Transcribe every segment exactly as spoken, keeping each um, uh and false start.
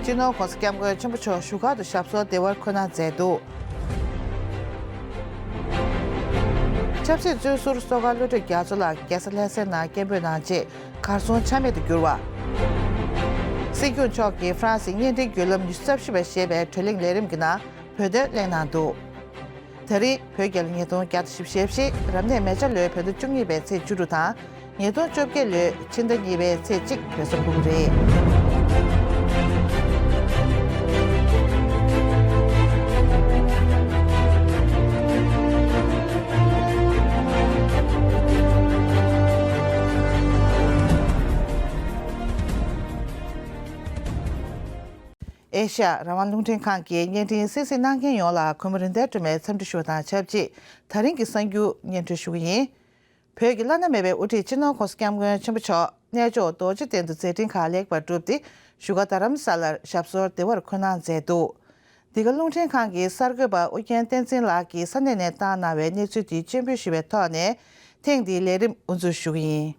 སྤྱི་ནོར་༸གོང་ས་༸སྐྱབས་མགོན་ཆེན་པོ་མཆོག་བཞུགས་སྒར་དུ་ཞབས་སོར་བདེ་བར་འཁོད་གནང་མཛད་འདུག་ཆབ་སྲིད་བཙོན་ཟུར་བསོད་དཀར་བློ་གྲོས་རྒྱ་མཚོ་ལགས་རྒྱལ་ས་ལྷ་སའི་ནང་སྐད་འབོད་གནང་རྗེས་གར་སོང་ཆ་མེད་དུ་གྱུར་བ། སྲིད་སྐྱོང་མཆོག་གིས་ཧྥ་རན་སིའི་བརྙན་འཕྲིན་བརྒྱུད་ལམ་ཉི་ཤུ་རྩ་བཞི་པ་ཞེས་པའི་བགྲོ་གླེང་ལས་རིམ་གྱི་ནང་བོད་དོན་གླེང་གནང་འདུག་ད་རེས་བོད་རྒྱལ་ལོ་ཉིས་སྟོང་བརྒྱ་དང་བཞི་བཅུ་ཞེ་བཞི། རབ་གནས་མེ་བྱ་ལོའི་བོད་ཟླ་བཅུ་གཉིས་པའི་ཚེས་བཅུ་དྲུག་དང་། ཉིས་སྟོང་བཅོ་བརྒྱད་ལོའི་ཕྱི་ཟླ་གཉིས་པའི་ཚེས་གཅིག་བོད་ཟླ་འཁོར་གྱི་རེད། ཨེ་ཤ་ཡ་རང་དབང་རླུང་འཕྲིན་ཁང་གི་བརྙན་འཕྲིན་གསན་གཟིགས་གནང་མཁན་ཡོངས་ལ་གུས་མོ་རིན་ལྡན་སྒྲོལ་མའི་འཚམས་འདྲི་ཞུ་བ་དང་ཆབས་ཅིག་ད་རིང་གི་གསར་འགྱུར་སྙན་སྒྲོན་ཞུ་གི་ཡིན། བོད་ཀྱི་བླ་ན་མེད་པའི་དབུ་ཁྲིད་སྤྱི་ནོར་༸གོང་ས་༸སྐྱབས་མགོན་ཆེན་པོ་མཆོག་གནས་མཆོག་རྡོ་རྗེ་གདན་དུ་མཛད་འཕྲིན་ཁག་ལེགས་པར་གྲུབ་སྟེ་བཞུགས་སྒར་རྡ་རམ་ས་ལར་ཞབས་སོར་བདེ་བར་འཁོད་གནང་མཛད་འདུག་འདི་ག་རླུང་འཕྲིན་ཁང་གི་གསར་འགོད་པ་ཨུ་རྒྱན་བསྟན་འཛིན་ལགས་ཀྱིས་ས་གནས་ནས་བཏང་གནང་བའི་གནས་ཚུལ་དེ་སྤྱན་འབུལ་ཞུས་པའི་ཐོག་ནས་ཐེངས་འདིའི་ལས་རིམ་དབུ་འཛུགས་ཞུ་གི་ཡིན།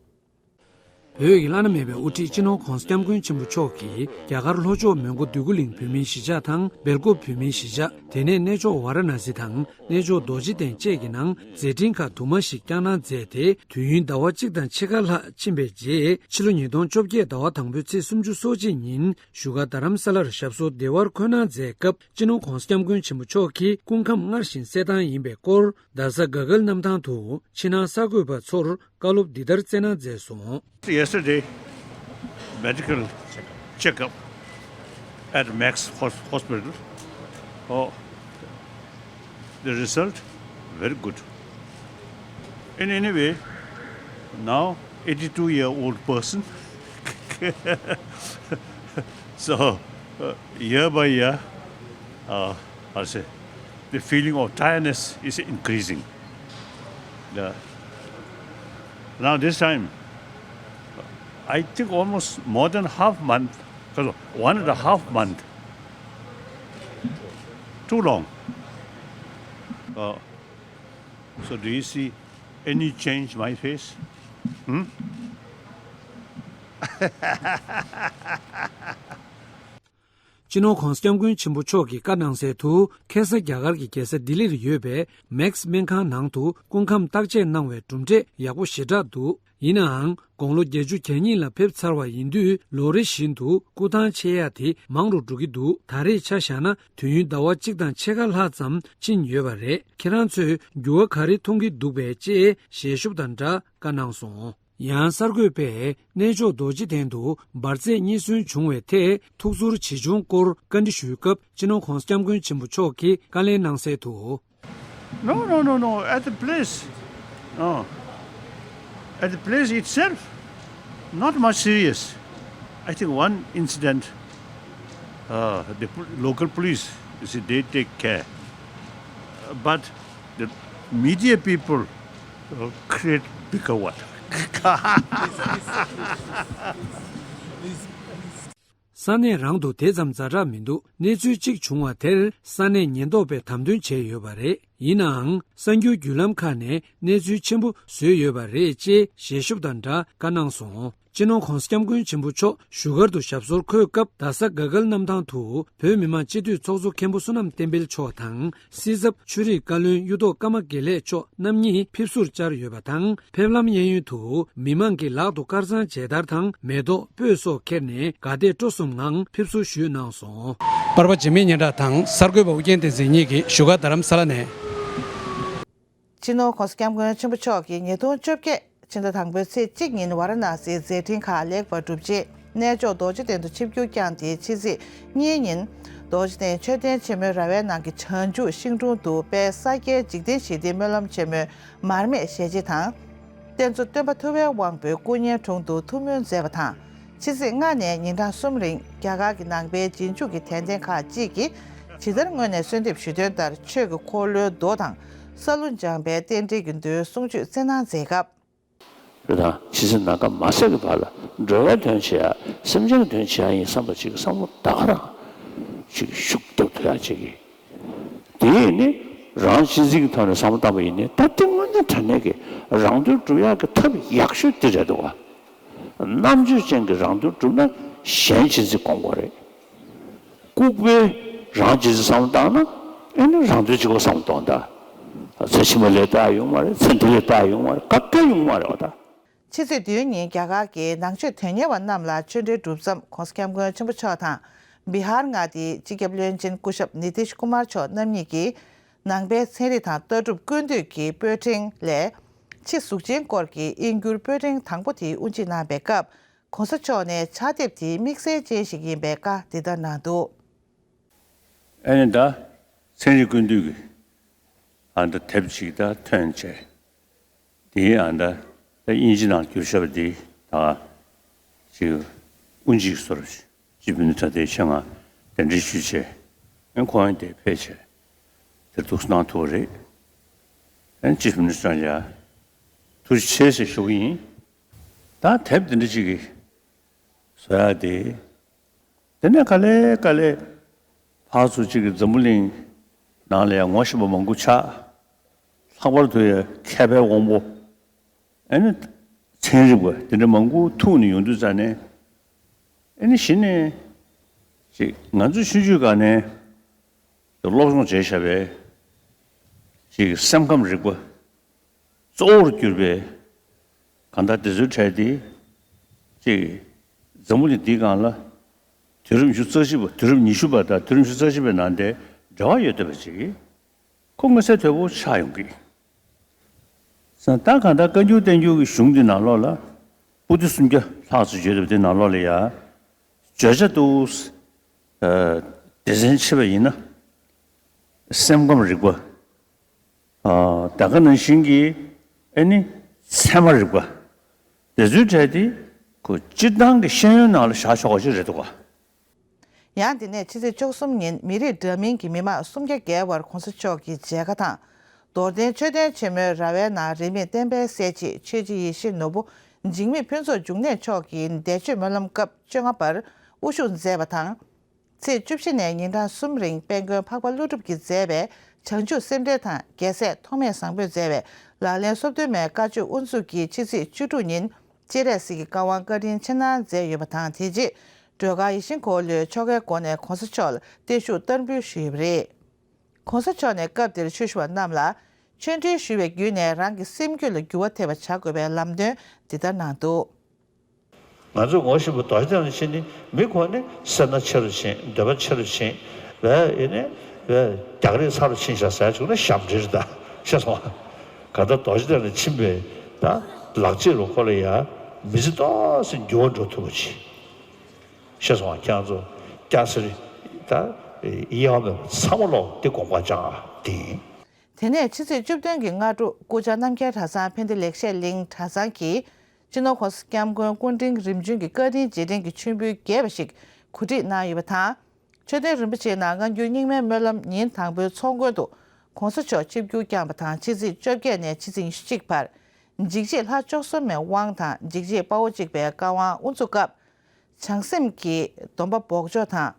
བོད་ཀྱི་བླ་ན་མེད་པའི་དབུ་ཁྲིད་སྤྱི་ནོར་༸གོང་ས་༸སྐྱབས་མགོན་ཆེན་པོ་མཆོག་གིས་རྒྱ་གར་ལྷོ་ཕྱོགས་མོན་གྷོ་འདོད་རྒུ་གླིང་བོད་མིའི་གཞིས་ཆགས་དང་སྦེལ་ཀོབ་བོད་མིའི་གཞིས་ཆགས། དེ་ནས་གནས་མཆོག་ཝཱ་ར་ཎ་སི་དང་གནས་མཆོག་རྡོ་རྗེ་གདན་བཅས་ཀྱི་ནང་མཛད་འཕྲིན་ཁག་དུ་མ་ཞིག་བསྐྱངས་གནང་མཛད་དེ། དུས་ཡུན་ཟླ་བ་གཅིག་དང་ཕྱེད་ཀ་ལྷག་ཕྱིན་པའི་རྗེས། ཕྱི་ལོ་ཉིས་སྟོང་བཅོ་བརྒྱད་ཟླ་བ་དང་པོའི་ཚེས་སུམ་ཅུ་སོ་གཅིག་ཉིན་བཞུགས་སྒར་རྡ་རམ་ས་ལར་ཞབས་སོར་བདེ་བར་འཁོད་གནང་མཛད་སྐབས། སྤྱི་ནོར་༸གོང་ས་༸སྐྱབས་མགོན་ཆེན་པོ་མཆོག་གིས་སྐུ་ཁམས་སྔར་བཞིན་གསལ་ཐང་ཡིན་པའི་སྐོར། རྡ་ས་དགའ་སྐལ་གནམ་ཐང་དུ་ཕྱི་ནང་གསར་འགོད་པ་ཚོར་བཀའ་སློབ་འདི་ལྟར་སྩལ་གནང་མཛད་སོང་། Yesterday, medical checkup at Max Hos- Hospital. Oh, the result, very good. In any way, now eighty-two year old person. So, uh, year by year, uh, I say, the feeling of tiredness is increasing. The, now this time, I think almost more than half month, one and a half month. Too long. Uh, so do you see any change my face? Hmm? སྤྱི་ནོར་༸གོང་ས་༸སྐྱབས་མགོན་ཆེན་པོ་མཆོག་གིས་བཀའ་གནང་གསལ་དུ། ཁ་སང་རྒྱ་གར་གྱི་རྒྱལ་ས་ལྡི་ལིར་ཡོད་པའི་མེག་སི་སྨན་ཁང་ནང་དུ་སྐུ་ཁམས་བརྟག་དཔྱད་གནང་བའི་གྲུབ་འབྲས་ཡག་པོ་ཞེ་དྲག་འདུག་ཡིན་ནའང་། དགུང་ལོ་བརྒྱད་ཅུ་གྱ་གཉིས་ལ་ཕེབས་ཚར་བ་ཡིན་དུས། ལོ་རེ་བཞིན་དུ་སྐུ་ཐང་ཆད་ཡ་དེ་མང་རུ་འགྲོ་གི་འདུག་ད་རེས་ཆ་བཞག་ན། དུས་ཡུན་ཟླ་བ་གཅིག་དང་ཕྱེད་ཀ་ལྷག་ཙམ་ཕྱིན་ཡོད་པ་རེད། ཁྱེད་རང་ཚོས་འགྱུར་བ་ག་རེ་མཐོང་གི་འདུག་པས། ཅེས་ཞལ་ཤོབ་དང་སྦྲགས་བཀའ་གནང་སོང་། ཡང་གསར་འགོད་པས་གནས་མཆོག་རྡོ་རྗེ་གདན་དུ་འབར་རྫས་རྙེད་སོན་བྱུང་བའི་ཐད་ཐུགས་ཚོར་ཇི་བྱུང་སྐོར་བཀའ་འདྲི་ཞུས་སྐབས། སྤྱི་ནོར་༸གོང་ས་༸སྐྱབས་མགོན་ཆེན་པོ་མཆོག་གིས་བཀའ་ལན་གནང་གསལ་དུ། No, no, no, no. At the place, no. At the place itself, not much serious. I think one incident, uh, the pol- local police, you see, they take care. Uh, but the media people uh, create bigger one. ས་གནས་རང་དུ་དེ་ཙམ་ཛ་དྲག་མི་འདུག་གནས་ཚུལ་གཅིག་བྱུང་བ་དེར་ས་གནས་ཉེན་རྟོག་པས་དམ་དོན་བྱས་ཡོད་པ་རེད། ཡིན་ནའང་། གསར་འགྱུར་བརྒྱུད་ལམ་ཁག་ནས་གནས་ཚུལ་ཆེན་པོ་བཟོས་ཡོད་པ་རེད། ཅེས་ཞལ་ཤོབ་དང་སྦྲགས་བཀའ་གནང་སོང་། སྤྱི་ནོར་༸གོང་ས་༸སྐྱབས་མགོན་ཆེན་པོ་མཆོག་བཞུགས་སྒར་དུ་ཞབས་སོར་འཁོད་སྐབས། རྡ་ས་དགའ་སྐལ་གནམ་ཐང་དུ་བོད་མི་མང་སྤྱི་འཐུས་ཚོགས་གཙོ་མཁན་པོ་བསོད་ནམས་བསྟན་འཕེལ་མཆོག་དང་། སྲིད་ཚབ་ཆོས་རིག་བཀའ་བློན་གཡུ་ཐོག་ཀརྨ་དགེ་ལེགས་མཆོག་རྣམ་གཉིས་ཕེབས་བསུར་བཅར་ཡོད་པ་དང་། ཕེབས་ལམ་གཡས་གཡོན་དུ་མི་མང་གིས་ལག་ཏུ་དཀར་གཙང་མཇལ་དར་དང་མེ་ཏོག་སྤོས་སོགས་ཁྱེར་ནས་དགའ་དད་སྤྲོ་གསུམ་ངང་ཕེབས་བསུ་ཞུས་གནང་སོང་། པར་པ་འཇིགས་མེད་སྙན་གྲགས་དང་གསར་འགོད་པ་ཨུ་རྒྱན་བསྟན་འཛིན་གཉིས་ཀྱིས་བཞུགས་སྒར་རྡ་རམ་ས་ལ་ནས། སྤྱི་ནོར་༸གོང་ས་༸སྐྱབས་མགོན་ཆེན་པོ་མཆོག་གིས་ཉིས་སྟོང་བཅོ་བརྒྱད་ཕྱི་ཟླ་དང་པོའི་ཚེས་གཅིག་ཉིན་ཝཱ་ར་ཎ་སིའི་མཛད་འཕྲིན་ཁག་ལེགས་པར་གྲུབ་རྗེས། གནས་མཆོག་རྡོ་རྗེ་གདན་དུ་ཆིབས་བསྒྱུར་བསྐྱངས་ཏེ། ཕྱི་ཚེས་གཉིས་ཉིན་རྡོ་རྗེ་གདན་མཆོད་རྟེན་ཆེན་མོའི་ར་བའི་ནང་གི་བྱང་ཆུབ་ཤིང་དྲུང་དུ་དཔལ་ས་སྐྱའི་འཇིག་རྟེན་ཞི་བདེའི་སྨོན་ལམ་ཆེན་མོའི་མར་མེ་ཞལ་འབྱེད་དང་། རྟེན་གཙོ་སྟོན་པ་ཐུབ་པའི་དབང་པོའི་སྐུ་བརྙན་དྲུང་དུ་ཐུགས་སྨོན་མཛད་པ་དང་། ཕྱི་ཚེས་ལྔ་ནས་ཉིན་གྲངས་གསུམ་རིང་རྒྱ་གར་གྱི་ནང་པའི་རྗེས་འཇུག་གི་དད་ལྡན་ཁག་ཅིག་གིས་ཇི་ལྟར་སྔོན་ནས་གསོལ་འདེབས་ཞུས་དོན་ལྟར་ཆོས་ཀྱི་འཁོར་ལོའི་མདོ་དང་། ས་ལུ་འཇམ་དཔལ་རྟེན་འབྲེལ་གྱི་མདོའི་གསུང་ཆོས་སྩལ་གནང་མཛད་སྐབས། རེད་དང་། ཇི་སྲིད་ནམ་མཁའ་མ་ཟད་ཀྱི་བར་ལ་འགྲོ་བའི་དོན་བྱེད་ཡ། སེམས་ཅན་གྱི་དོན་བྱེད་ཡ་ཡིན་བསམ་པ་ཅིག་གི་བསམ་བློ་ད་ག་རང་ཅིག་ཤུགས་བརྒྱབ་ཐུབ་ཡ་ཅིག་གི། དེ་ནི་རང་གཅེས་འཛིན་གྱི་ཐོག་ནས་བསམ་བློ་བཏང་པ་ཡིན་ནའི། ད་ལྟ་དངོས་གནས་དྲང་གནས་ཀྱི་རང་དོན་སྒྲུབ་ཡག་གི་ཐབས་ཡག་ཤོས་འདི་རེད་འདུག་ག་རྣམ་དཔྱོད་ཅན་གྱི་རང་དོན་སྒྲུབ་ན་གཞན་གཅེས་འཛིན་སྐོང་དགོས་རེད། ལྐུགས་པའི་རང་ཇི་སྲིད་བསམ་བློ་བཏང་ན། ཨེ་ནི་རང་དོན་གཅིག་པོ་བསམ་བློ་གཏོང་ད། ཚེ་ཕྱི་མ་ལས་ལྟ་ཡོང་མ་རེད། ཚེ་འདི་ལས་ལྟ་ཡོང་མ་རེད། ག་གེ་ཡོང་མ་རེད་བ་ད། ཕྱི་ཚེས་བདུན་ཉིན་རྒྱ་གར་གྱི་ནང་ཆོས་དོན་གཉེར་བ་རྣམས་ལ་ཆོས་འབྲེལ་གྲུབ་མཚམས་༸གོང་ས་༸སྐྱབས་མགོན་ཆེན་པོ་མཆོག་དང་། བི་ཧར་མངའ་སྡེའི་སྤྱི་ཁྱབ་བློན་ཆེན་སྐུ་ཞབས་ནི་ཏིཤ་ཀུ་མར་མཆོག་རྣམ་གཉིས་ཀྱིས། ནང་པའི་ཚན་རིག་དང་ལྟ་གྲུབ་ཀུན་བཏུས་ཀྱི་པོད་ཕྲེང་ལས། ཕྱི་གཟུགས་ཅན་སྐོར་གྱི་དབྱིན་འགྱུར་པོད་ཕྲེང་དང་པོ་དེ་དབུ་འབྱེད་གནང་བའི་སྐབས། ༸གོང་ས་མཆོག་ནས་ཕྱག་དེབ་དེ་དམིགས་བསལ་ཅན་ཞིག་ཡིན་པའི་བཀའ་འདི་ལྟར་གནང་འདུག། ཨ་ནི་ད་ཚན་རིག་ཀུན་བཏུས་ཀྱི་ཨ་ད་དེབ་ཅིག་ད་ཐོན་བྱས། དེའི་ཨ་ད་ད་དབྱིན་ཇི་ནང་བསྒྱུར་བཞག་པ་འདི་ད་ཅིག་དབུ་འབྱེད་བཟོ་འདྲ་ཅིག་བྱས་ནས་ད་ལྟའི་ཆེད་མངགས་གདན་འདྲེན་ཞུས་བྱས། ཨ་ཁོང་ཡང་དེ་ཕེབས་བྱས་དེར་ཐུགས་གནང་ཐུབ་པ་རེད། ཨ་ཅིབ་མི་ནི་སི་ཊར་ལ་ཡ་ཐུགས་རྗེ་ཆེ་ཞེས་ཞུ་གི་ཡིན། ད་དེབ་འདི་འདྲ་ཅིག་གི་བཟོ་ཡག་དེ། དེ་ནས་ག་ལེ་ག་ལེ་ཕར་ཚུར་གཅིག་གི་འཛམ་བུ་གླིང་ནང་ལ་ཡང་ངོ་ཤེས་པ་མང་པོ་ཆགས། ལྷག་པར་དུ་ཡང་མཁས་པའི་དབང་པོ། ཨ་ནི་ཚན་རིག་པ་དེ་འདྲ་མང་པོ་ཐུག་ནས་ཡོང་དུས་ཙ་ནས། ཨ་ནི་གཞི་ནས་ཅིག་ང་ཚོ་ཆུང་ཆུང་སྒང་ནས་སློབ་སྦྱོང་བྱས་བཞག་པའི་ཅིག་སེམས་ཁམས་རིག་པ། གཙོ་བོར་གྱུར་པའི་གང་ལྟར་དེ་ཚོའི་གྲས་དེ་ཅིག་འཛམ་བུ་གླིང་འདིའི་སྒང་ལ་དུས་རབས་ཉི་ཤུ་རྩ་གཅིག་པ། དུས་རབས་ཉི་ཤུ་པ་དང་དུས་རབས་ཉི་ཤུ་རྩ་གཅིག་པའི་ནང་དེ་འབྲེལ་བ་ཡོད་བསྡད་པ་ཅིག་ཁོ་མངོན་གསལ་དོད་པོ་ཆགས་ཡོང་གི། ད་གང་ལྟར་བཀའ་འགྱུར་བསྟན་འགྱུར་གྱི་གཞུང་འདི་ནང་ལོགས་ལ་པོ་ཏི་སུམ་བརྒྱ་ལྷག་ཙམ་བརྗོད་བསྡད་པ་དེ་ནང་ལོགས་ལ་ཡ། བརྗོད་བྱ་དུ་སྡེ་ཚན་ཕྱེ་བ་ཡིན་ན། སེམས་ཁམས་རིག་པ། ད་ག་ནང་བཞིན་གྱི་ཨ་ནི་ཚད་མ་རིག་པ། དེ་ཚོའི་གྲས་དེ་ཁོ་སྤྱིར་བཏང་གི་ཤེས་ཡོན་ནང་ལ་བཞག་ཆོག་པ་ཞིག་རེད་འདུག་ག། ཡང་དེ་ནས་ཕྱི་ཚེས་བཅུ་གསུམ་ཉིན་མི་རིགས་འདྲ་མིན་གྱི་མི་མང་སུམ་བརྒྱ་བརྒལ་བར་༸གོང་ས་མཆོག་གི་མཇལ་ཁ་དང་། རྡོར་གདན་མཆོད་རྟེན་ཆེན་མོའི་ར་བའི་ནང་རིས་མེད་བསྟན་པའི་གསལ་བྱེད་ཆོས་རྗེ་ཡིད་བཞིན་ནོར་བུ་འཇིགས་མེད་ཕུན་ཚོགས་འབྱུང་གནས་མཆོག་གི་འདས་མཆོད་སྨོན་ལམ་སྐབས་བཅོ་ལྔ་པར་དབུ་བཞུགས་མཛད་པ་དང་། ཚེས་བཅུ་བཞི་ནས་ཉིན་གྲངས་གསུམ་རིང་དཔལ་མགོན་འཕགས་པ་ཀླུ་སྒྲུབ་ཀྱིས་མཛད་པའི་བྱང་ཆུབ་སེམས་འགྲེལ་དང་རྒྱལ་སྲས་ཐོགས་མེད་བཟང་པོས་མཛད་པའི་ལག་ལེན་སོ་བདུན་མའི་བཀའ་ཆོས་དབུ་འཛུགས་ཀྱིས་ཕྱི་ཚེས་བཅུ་དྲུག་ཉིན་སྤྱན་རས་གཟིགས་ཀྱི་བཀའ་དབང་བཀའ་དྲིན་ཆེ་གནང་མཛད་ཡོད་པ་དང་། དེ་རྗེས་སྒྲོལ་དཀར་ཡིད་བཞིན་འཁོར་ལོས་ཆོ་གའི་སྒོ་ནས་༸གོང་ས་མཆོག་ལ་བརྟན་བཞུགས་བསྟར་འབུལ་ཞུས་ཡོད་པ་རེད། ༸གོང་ས་མཆོག་ནས་སྐབས་དེར་ཆོས་ཞུ་བ་རྣམས་ལ་ཆོས་འབྲེལ་ཞུ་བའི་བརྒྱུད་ནས་རང་གི་སེམས་རྒྱུད་ལ་འགྱུར་བ་ཐེབས་པ་བྱ་དགོས་པའི་ལམ་སྟོན་འདི་ལྟར་གནང་འདུག། ང་ཚོས་ངོ་ཤེས་པ་རྡོ་རྗེ་གདན་ལ་ཕྱིན་ནས་མི་ཁོ་ནི་སེར་སྣ་ཆེ་རུ་ཕྱིན། འདོད་པ་ཆེ་རུ་ཕྱིན། བས་ཡིན་ནི་བས་རྒྱག་རེས་ཚ་རུ་ཕྱིན་བཞག་ཟེར་བྱུང་ན་ཞབས་འདྲེན་རེད་ད། ཤེས་སོང་ང་། ག་ད་རྡོ་རྗེ་གདན་ལ་ཕྱིན་པའི་ད་ལག་རྗེས་ལ་ཁོ་ལ་ཡ་མི་ཚེ་ཏོག་ཙམ་འགྱུར་བ་འགྲོ་ཐུབ་པ་ཅིག། ཤེས་སོང་ང་། ཁྱེད་ཚོ་སྐྱ་སེར་ད་དབྱེ་བ་མེད་པ་ཚང་མ་ལོག་འདི་དགོངས་པ་འཇགས་དེ་ཡིན། དེ་ནས་ཕྱི་ཚེས་བཅུ་བདུན་གྱི་སྔ་དྲོ་སྐུ་བཅར་རྣམ་རྒྱལ་གྲྭ་ཚང་ཕན་བདེ་ལེགས་བཤད་གླིང་གྲྭ་ཚང་གིས་སྤྱི་ནོར་༸གོང་ས་༸སྐྱབས་མགོན་སྐུ་ཕྲེང་རིམ་བྱོན་གྱི་བཀའ་དྲིན་རྗེས་དྲན་གྱི་མཆོད་འབུལ་རྒྱས་པ་ཞིག་གོ་སྒྲིག་གནང་ཡོད་པ་དང་། མཆོད་རྟེན་རིན་པོ་ཆེའི་ནང་སྔ་འགྱུར་རྙིང་མའི་སྨོན་ལམ་ཉིན་དང་པོའི་ཚོགས་མགོན་དུ་༸གོང་ས་མཆོག་ཆིབས་བསྒྱུར་བསྐྱངས་པ་དང་། ཕྱི་ཚེས་བཅོ་བརྒྱད་ནས་ཕྱི་ཚེས་ཉི་ཤུ་གཅིག་བར་འཇིགས་བྱེད་ལྷ་བཅུ་གསུམ་མའི་དབང་དང་འཇིགས་བྱེད་དཔའ་བོ་གཅིག་པའི་བཀའ་དབང་དབུ་འཛུགས་སྐབས། བྱང་སེམས་ཀྱི་སྡོམ་པ་འབོགས་ཆོག་དང་།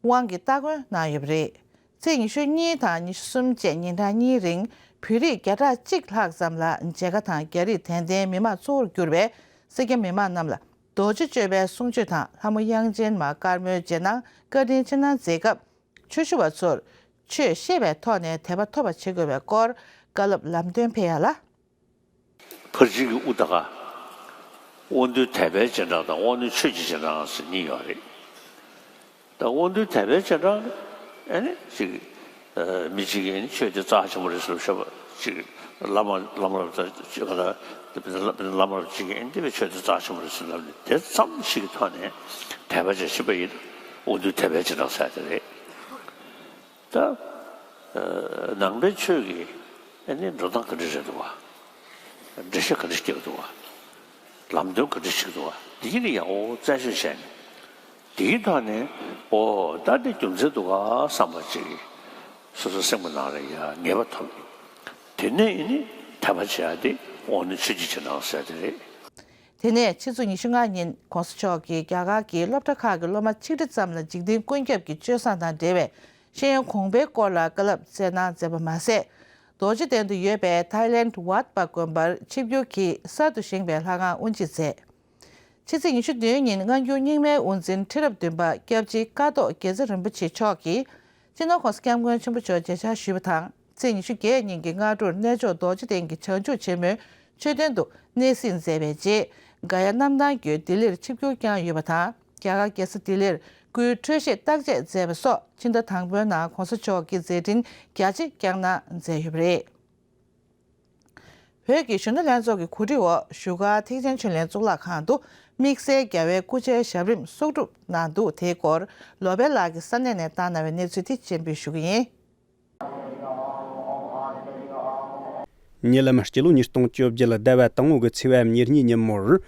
དབང་གི་སྟ་གོན་གནང་ཡོད་པ་རེད། ཚེས་ཉི་ཤུ་གཉིས་དང་ཉི་ཤུ་གསུམ་བཅས་ཉིན་གྲངས་གཉིས་རིང་བོད་རིགས་བརྒྱ་ཕྲག་གཅིག་ལྷག་ཙམ་ལ་མཇལ་ཁ་དང་། རྒྱ་རིགས་དད་ལྡན་མི་མང་གཙོ་བོར་གྱུར་པའི་སེར་སྐྱ་མི་མང་རྣམས་ལ་རྡོ་རྗེ་གཅོད་པའི་གསུང་ཆོས་དང་། ལྷ་མོ་དབྱངས་ཅན་མ་དཀར་མོའི་རྗེས་གནང་བཀའ་དྲིན་ཆེ་གནང་མཛད་སྐབས། ཆོས་ཞུ་བ་ཚོར་ཆོས་ཤེས་པའི་ཐོག་ནས་དད་པ་ཐོབ་པ་བྱེད་དགོས་པའི་སྐོར་བཀའ་སློབ་ལམ་སྟོན་ཕེབས་ཡ་ལ། ཕར་ཕྱིན་གྱི་དབུ་ད་ག་དབང་རྟུལ་དད་པའི་རྗེས་འབྲང་དང་དབང་རྣོན་ཆོས་ཀྱི་རྗེས་འབྲང་ཟེར་གཉིས་ཡོད་རེད། ད་དབང་རྟུལ་དད་པའི་རྗེས་འབྲང་ཨེ་ནི་ཅིག་མི་གཅིག་གིས་ཨེ་ནི་ཆོས་དེ་རྩ་ཆེན་པོ་རེད་ཟེར་བཤད་པ་ཅིག། བླ་མ་བླ་མ་རབས་ཅིག་ག་ད་བླ་མ་རབས་ཅིག་གིས་ཨེ་ནི་དེ་བས་ཆོས་དེ་རྩ་ཆེན་པོ་རེད་ཟེར་ལབ་ནས་དེ་ཙམ་ཞིག་གི་ཐོག་ནས་དད་པ་བྱེད་བཞིན་པ་ཡིན་ན་དབང་རྟུལ་དད་པའི་རྗེས་འབྲང་ཟེར་དེ་རེད། ད་ནང་པའི་ཆོས་ཀྱི་ཨེ་ནི་འགྲོ་སྟངས་ག་འདྲ་རེད་འདུག་བ། འགྲེལ་བཤད་ག་འདྲ་སྐྱེལ་འདུག་བ། ལམ་སྟོན་ག་འདྲ་ཞིག་འདུག་བ། འདི་གཉིས་ཀྱི་ཡག་པོ་རྩད་གཅོད་བྱས་ནས། དེའི་ཐོག་ནས་ཨོ་ད་འདི་རྒྱུ་མཚན་འདུག་ག་བསམ་པ་ཅིག་སོ་སོའི་སེམས་ཀྱི་ནང་ལ་ཡ་ངེས་པ་ཐོབ་ནས། དེ་ནས་ཨེ་ནི་དད་པ་བྱེད་ཡ་དེ་དབང་རྣོན་ཆོས་ཀྱི་རྗེས་འབྲང་ཟེར་དེ་རེད། དེ་ནས་ཕྱི་ཚེས་ཉི་ཤུ་ལྔ་ཉིན་༸གོང་ས་མཆོག་གིས་རྒྱ་གར་གྱི་སློབ་གྲྭ་ཁག་གི་སློབ་མ་ཆིག་ཁྲི་ཙམ་ལ་འཇིག་རྟེན་ཀུན་ཁྱབ་ཀྱི་སྤྱོད་བཟང་དང་འབྲེལ་བའི་ཤེས་ཡོན་གོང་འཕེལ་སྐོར་ལ་བཀའ་སློབ་སྩལ་གནང་མཛད་པ་མ་ཟད། རྡོ་རྗེ་གདན་དུ་ཡོད་པའི་ཐའི་ལེནྜ་ཝཱཊ་པ་དགོན་པར་ཆིབས་བསྒྱུར་གྱིས་གསར་དུ་བཞེངས་པའི་ལྷ་ཁང་དབུ་འབྱེད་མཛད། ཕྱི་ཚེས་ཉི་ཤུ་བདུན་ཉིན་སྔ་འགྱུར་རྙིང་མའི་དབུ་འཛིན་ཁྲི་རབས་བདུན་པ་སྐྱབས་རྗེ་ཀཿཐོག་དགེ་རྩེ་རིན་པོ་ཆེ་མཆོག་གིས་སྤྱི་ནོར་༸གོང་ས་༸སྐྱབས་མགོན་ཆེན་པོ་མཆོག་མཇལ་བཅར་ཞུས་པ་དང་། ཚེས་ཉི་ཤུ་བརྒྱད་ཉིན་གྱི་སྔ་དྲོར་གནས་མཆོག་རྡོ་རྗེ་གདན་གྱི་བྱང་ཆུབ་ཆེན་མོའི་མཆོད་རྟེན་དུ་གནས་གཟིགས་མཛད་པའི་རྗེས། ག་ཡ་གནམ་ཐང་བརྒྱུད་ལྡི་ལིར་ཆིབས་བསྒྱུར་བསྐྱངས་ཡོད་པ་དང་། རྒྱ་གར་རྒྱལ་ས་ལྡི་ལིར་སྐུའི་འཕྲོད་བཞེས་བརྟག་དཔྱད་མཛད་པ་སོགས་ཕྱི་ཟླ་དང་པོའི་ནང་༸གོང་ས་མཆོག་གིས་མཛད་འཕྲིན་རྒྱ་ཆེ་བསྐྱངས་གནང་མཛད་ཡོད་པ་རེད། བོད་ཀྱི་གཞོན་ནུ་ལྷན་ཚོགས་ཀྱི་གོ་སྒྲིག་འོག་བཞུགས་སྒར་ཐེག་ཆེན་ཆོས་གླིང་གཙུག་ལག་ཁང་དུ་དམིགས་བསལ་རྒྱལ་བའི་སྐུ་ཕྱྭའི་ཞབས་རིམ་གསོག་སྒྲུབ་གནང་འདུག་དེའི་སྐོར་ལོ་པཎ་ལགས་ཀྱིས་ས་གནས་ནས་བཏང་གནང་བའི་གནས་ཚུལ་དེ་སྤྱན་འབུལ་ཞུ་གི་ཡིན། ཉེ་ལམ་སྤྱི་ལོ་ཉིས་སྟོང་བཅོ་བརྒྱད་ཟླ་བ་དང་པོ་གི་ཚེས་པ་ཉེར་གཉིས་ཉིན་མོར།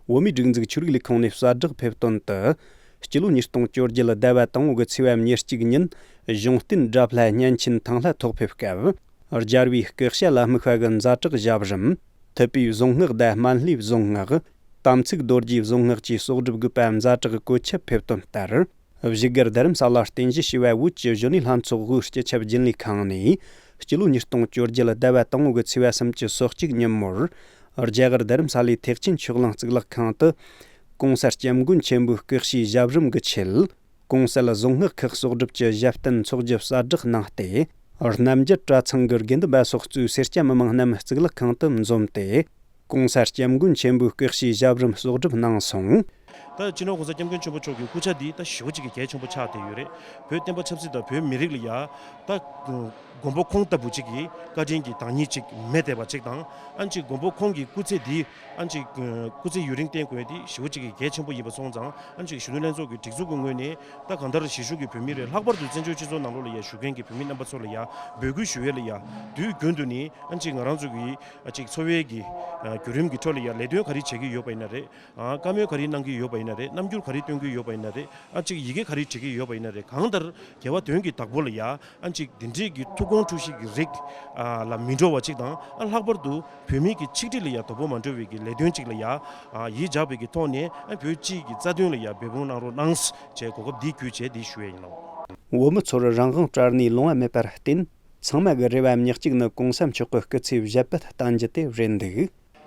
བོད་མིའི་སྒྲིག་འཛུགས་ཆོས་རིག་ལས་ཁུངས་ནས་གསལ་བསྒྲགས་ཕེབས་དོན་དུ། སྤྱི་ལོ་ཉིས་སྟོང་བཅོ་བརྒྱད་ཟླ་བ་དང་པོ་གི་ཚེས་པ་ཉེར་གཅིག་ཉིན། གཞུང་བསྟེན་དགྲ་ལྷ་གཉན་ཆེན་ཐང་ལྷ་ཐོག་ཕེབས་སྐབས། རྒྱལ་བའི་སྐུ་ཕྱྭ་ལ་དམིགས་པ་གི་ཛ་དྲག་ཞབས་རིམ། ཐུབ་པའི་གཟུངས་སྔགས་དང་སྨན་བླའི་གཟུངས་སྔགས། དམ་ཚིག་རྡོ་རྗེའི་གཟུངས་སྔགས་བཅས་གསོག་སྒྲུབ་དགོས་པ་ཛ་དྲག་བཀོད་ཁྱབ་ཕེབས་དོན་ལྟར། བཞུགས་སྒར་རྡ་རམ་ས་ལར་རྟེན་གཞི་བྱས་པའི་བོད་ཀྱི་གཞོན་ནུའི་ལྷན་ཚོགས་དབུས་སྤྱི་ཁྱབ་རྒྱུན་ལས་ཁང་ནས། སྤྱི་ལོ་ཉིས་སྟོང་བཅོ་བརྒྱད་ཟླ་བ་དང་པོ་གི་ཚེས་པ་སུམ་ཅུ་སོ་གཅིག་ཉིན་མོར། རྒྱ་གར་རྡ་རམ་ས་ལའི་ཐེག་ཆེན་ཆོས་གླིང་གཙུག་ལག་ཁང་དུ། ྋགོང་ས་ྋསྐྱབས་མགོན་ཆེན་པོའི་སྐུ་ཕྱྭའི་ཞབས་རིམ་གྱི་ཆེད། ྋགོང་ས་ལ་གཟུངས་སྔགས་ཁག་གསོག་སྒྲུབ་ཀྱི་ཞབས་བརྟན་ཚོགས་ཀྱི་གསལ་བསྒྲགས་གནང་སྟེ། རྣམ་རྒྱལ་གྲྭ་ཚང་གི་དགེ་འདུན་པ་སོགས་གཙོས་སེར་སྐྱ་མི་མང་རྣམས་གཙུག་ལག་ཁང་དུ་འཛོམས་ཏེ། ྋགོང་ས་ྋསྐྱབས་མགོན་ཆེན་པོའི་སྐུ་ཕྱྭའི་ཞབས་རིམ་གསོག་སྒྲུབ་གནང་སོང་། ད་སྤྱི་ནོར་ྋགོང་ས་ྋསྐྱབས་མགོན་ཆེན་པོ་མཆོག་གི་སྐུ་ཕྱྭ་འདི་ད་ཞེ་པོ་ཅིག་གི་གལ་ཆེན་པོ་ཆགས་བསྡད་ཡོད་རེད། བོད་བསྟན་པ་ཆབ་སྲིད་དང་བོད་མི་རིགས་ལ་ཡ་ད་མགོན་པོ་ཁོང་ལྟ་བུ་ཅིག་གི་བཀའ་དྲིན་གྱི་བདག་ཉིད་ཅིག་མེད་བསྡད་པ་ཅིག་དང་། ཨ་ནི་ཅིག་མགོན་པོ་ཁོང་གི་སྐུ་ཚེ་འདི། ཨ་ནི་ཅིག་སྐུ་ཚེ་ཡུན་རིང་བརྟན་དགོས་ཡ་འདི་ཞེ་པོ་ཅིག་གི་གལ་ཆེན་པོ་ཡིན་པ་སོང་ཙང་། ཨ་ནི་ཅིག་གཞོན་ནུ་ལྷན་ཚོགས་ཀྱི་སྒྲིག་འཛུགས་ཀྱི་ངོས་ནས་ད་གང་ལྟར་གཞིས་བཞུགས་ཀྱི་བོད་མི་རེད། ལྷག་པར་དུ་བཙན་བྱོལ་སྤྱི་ཚོགས་ནང་ལོགས་ལ་ཡ་བཞུགས་མཁན་གྱི་བོད་མི་རྣམ་པ་ཚོ་ལ་ཡ་འབོད་སྐུལ་ཞུ་ཡས་ལ་ཡ་དུས་རྒྱུན་དུ་ནི། ཨ་ནི་ཅིག་ང་རང་ཚོ་གི་ཨ་ཅིག་འཚོ་བའི་གི་ཨ་བརྒྱུད་རིམ་གྱི་ཁྲོད་ལ་ཡ་ལས་དོན་ག་རེ་བྱེད་ཀྱི་ཡོད་པ་ཡིན་ན་རེད། ཨ་བཀའ་མོལ་ག་རེ་གནང་གི་ཡོད་པ་ཡིན་ན་རེད། རྣམ་འགྱུར་ག་རེ་སྟོན་གྱི་ཡོད་པ་ཡིན་ན་རེད། ཨ་ཅིག་ཡི་གེ་ག་རེ་བྲིས་ཀྱི་ཡོད་པ་ཡིན་ན་རེད། གང་ལྟར་རྒྱལ་བ་དོན་གྱི་བདག་པོ་ལ་ཡ། ཨ་ཅིག་འདི་འདྲའི་གི་ཐུགས་དགོངས་འཁྲུལ་ཞིག་གི་རིགས་ཨ་ལ་མི་འགྲོ་བ་ཅིག་དང་། ཨ་ལྷག་པར་དུ་བོད་མི་གི་ཆིག་སྒྲིལ་ལ་ཡ་དོ་ཕོག་མ་འགྲོ་བའི་གི་ལས་དོན་ཅིག་ལ་ཡ། ཨ་ཡིད་འཇགས་པའི་གི་ཐོག་ནས། ཨ་བོད་སྤྱི་གི་རྩ་དོན་ལ་ཡ་འབད་འབུངས་གནང་རོགས་གནང་ཟེར་གོ་སྐབས་འདི་བརྒྱུད་བྱས་འདི་ཞུ་ཡས་ཡིན་ལགས། བོད་མི་ཚོར་རང་དབང་སྤྲད་ནས་ལོང་བ་མེད་པར་བརྟེན། ཚང་མ་གི་རེ་བ་ཉག་གཅིག་ནི་གོང་ས་མཆོག་གི་སྐུ་ཚེ་ཞབས་པད་བརྟན་རྒྱུ་དེ་རེད་འདུག་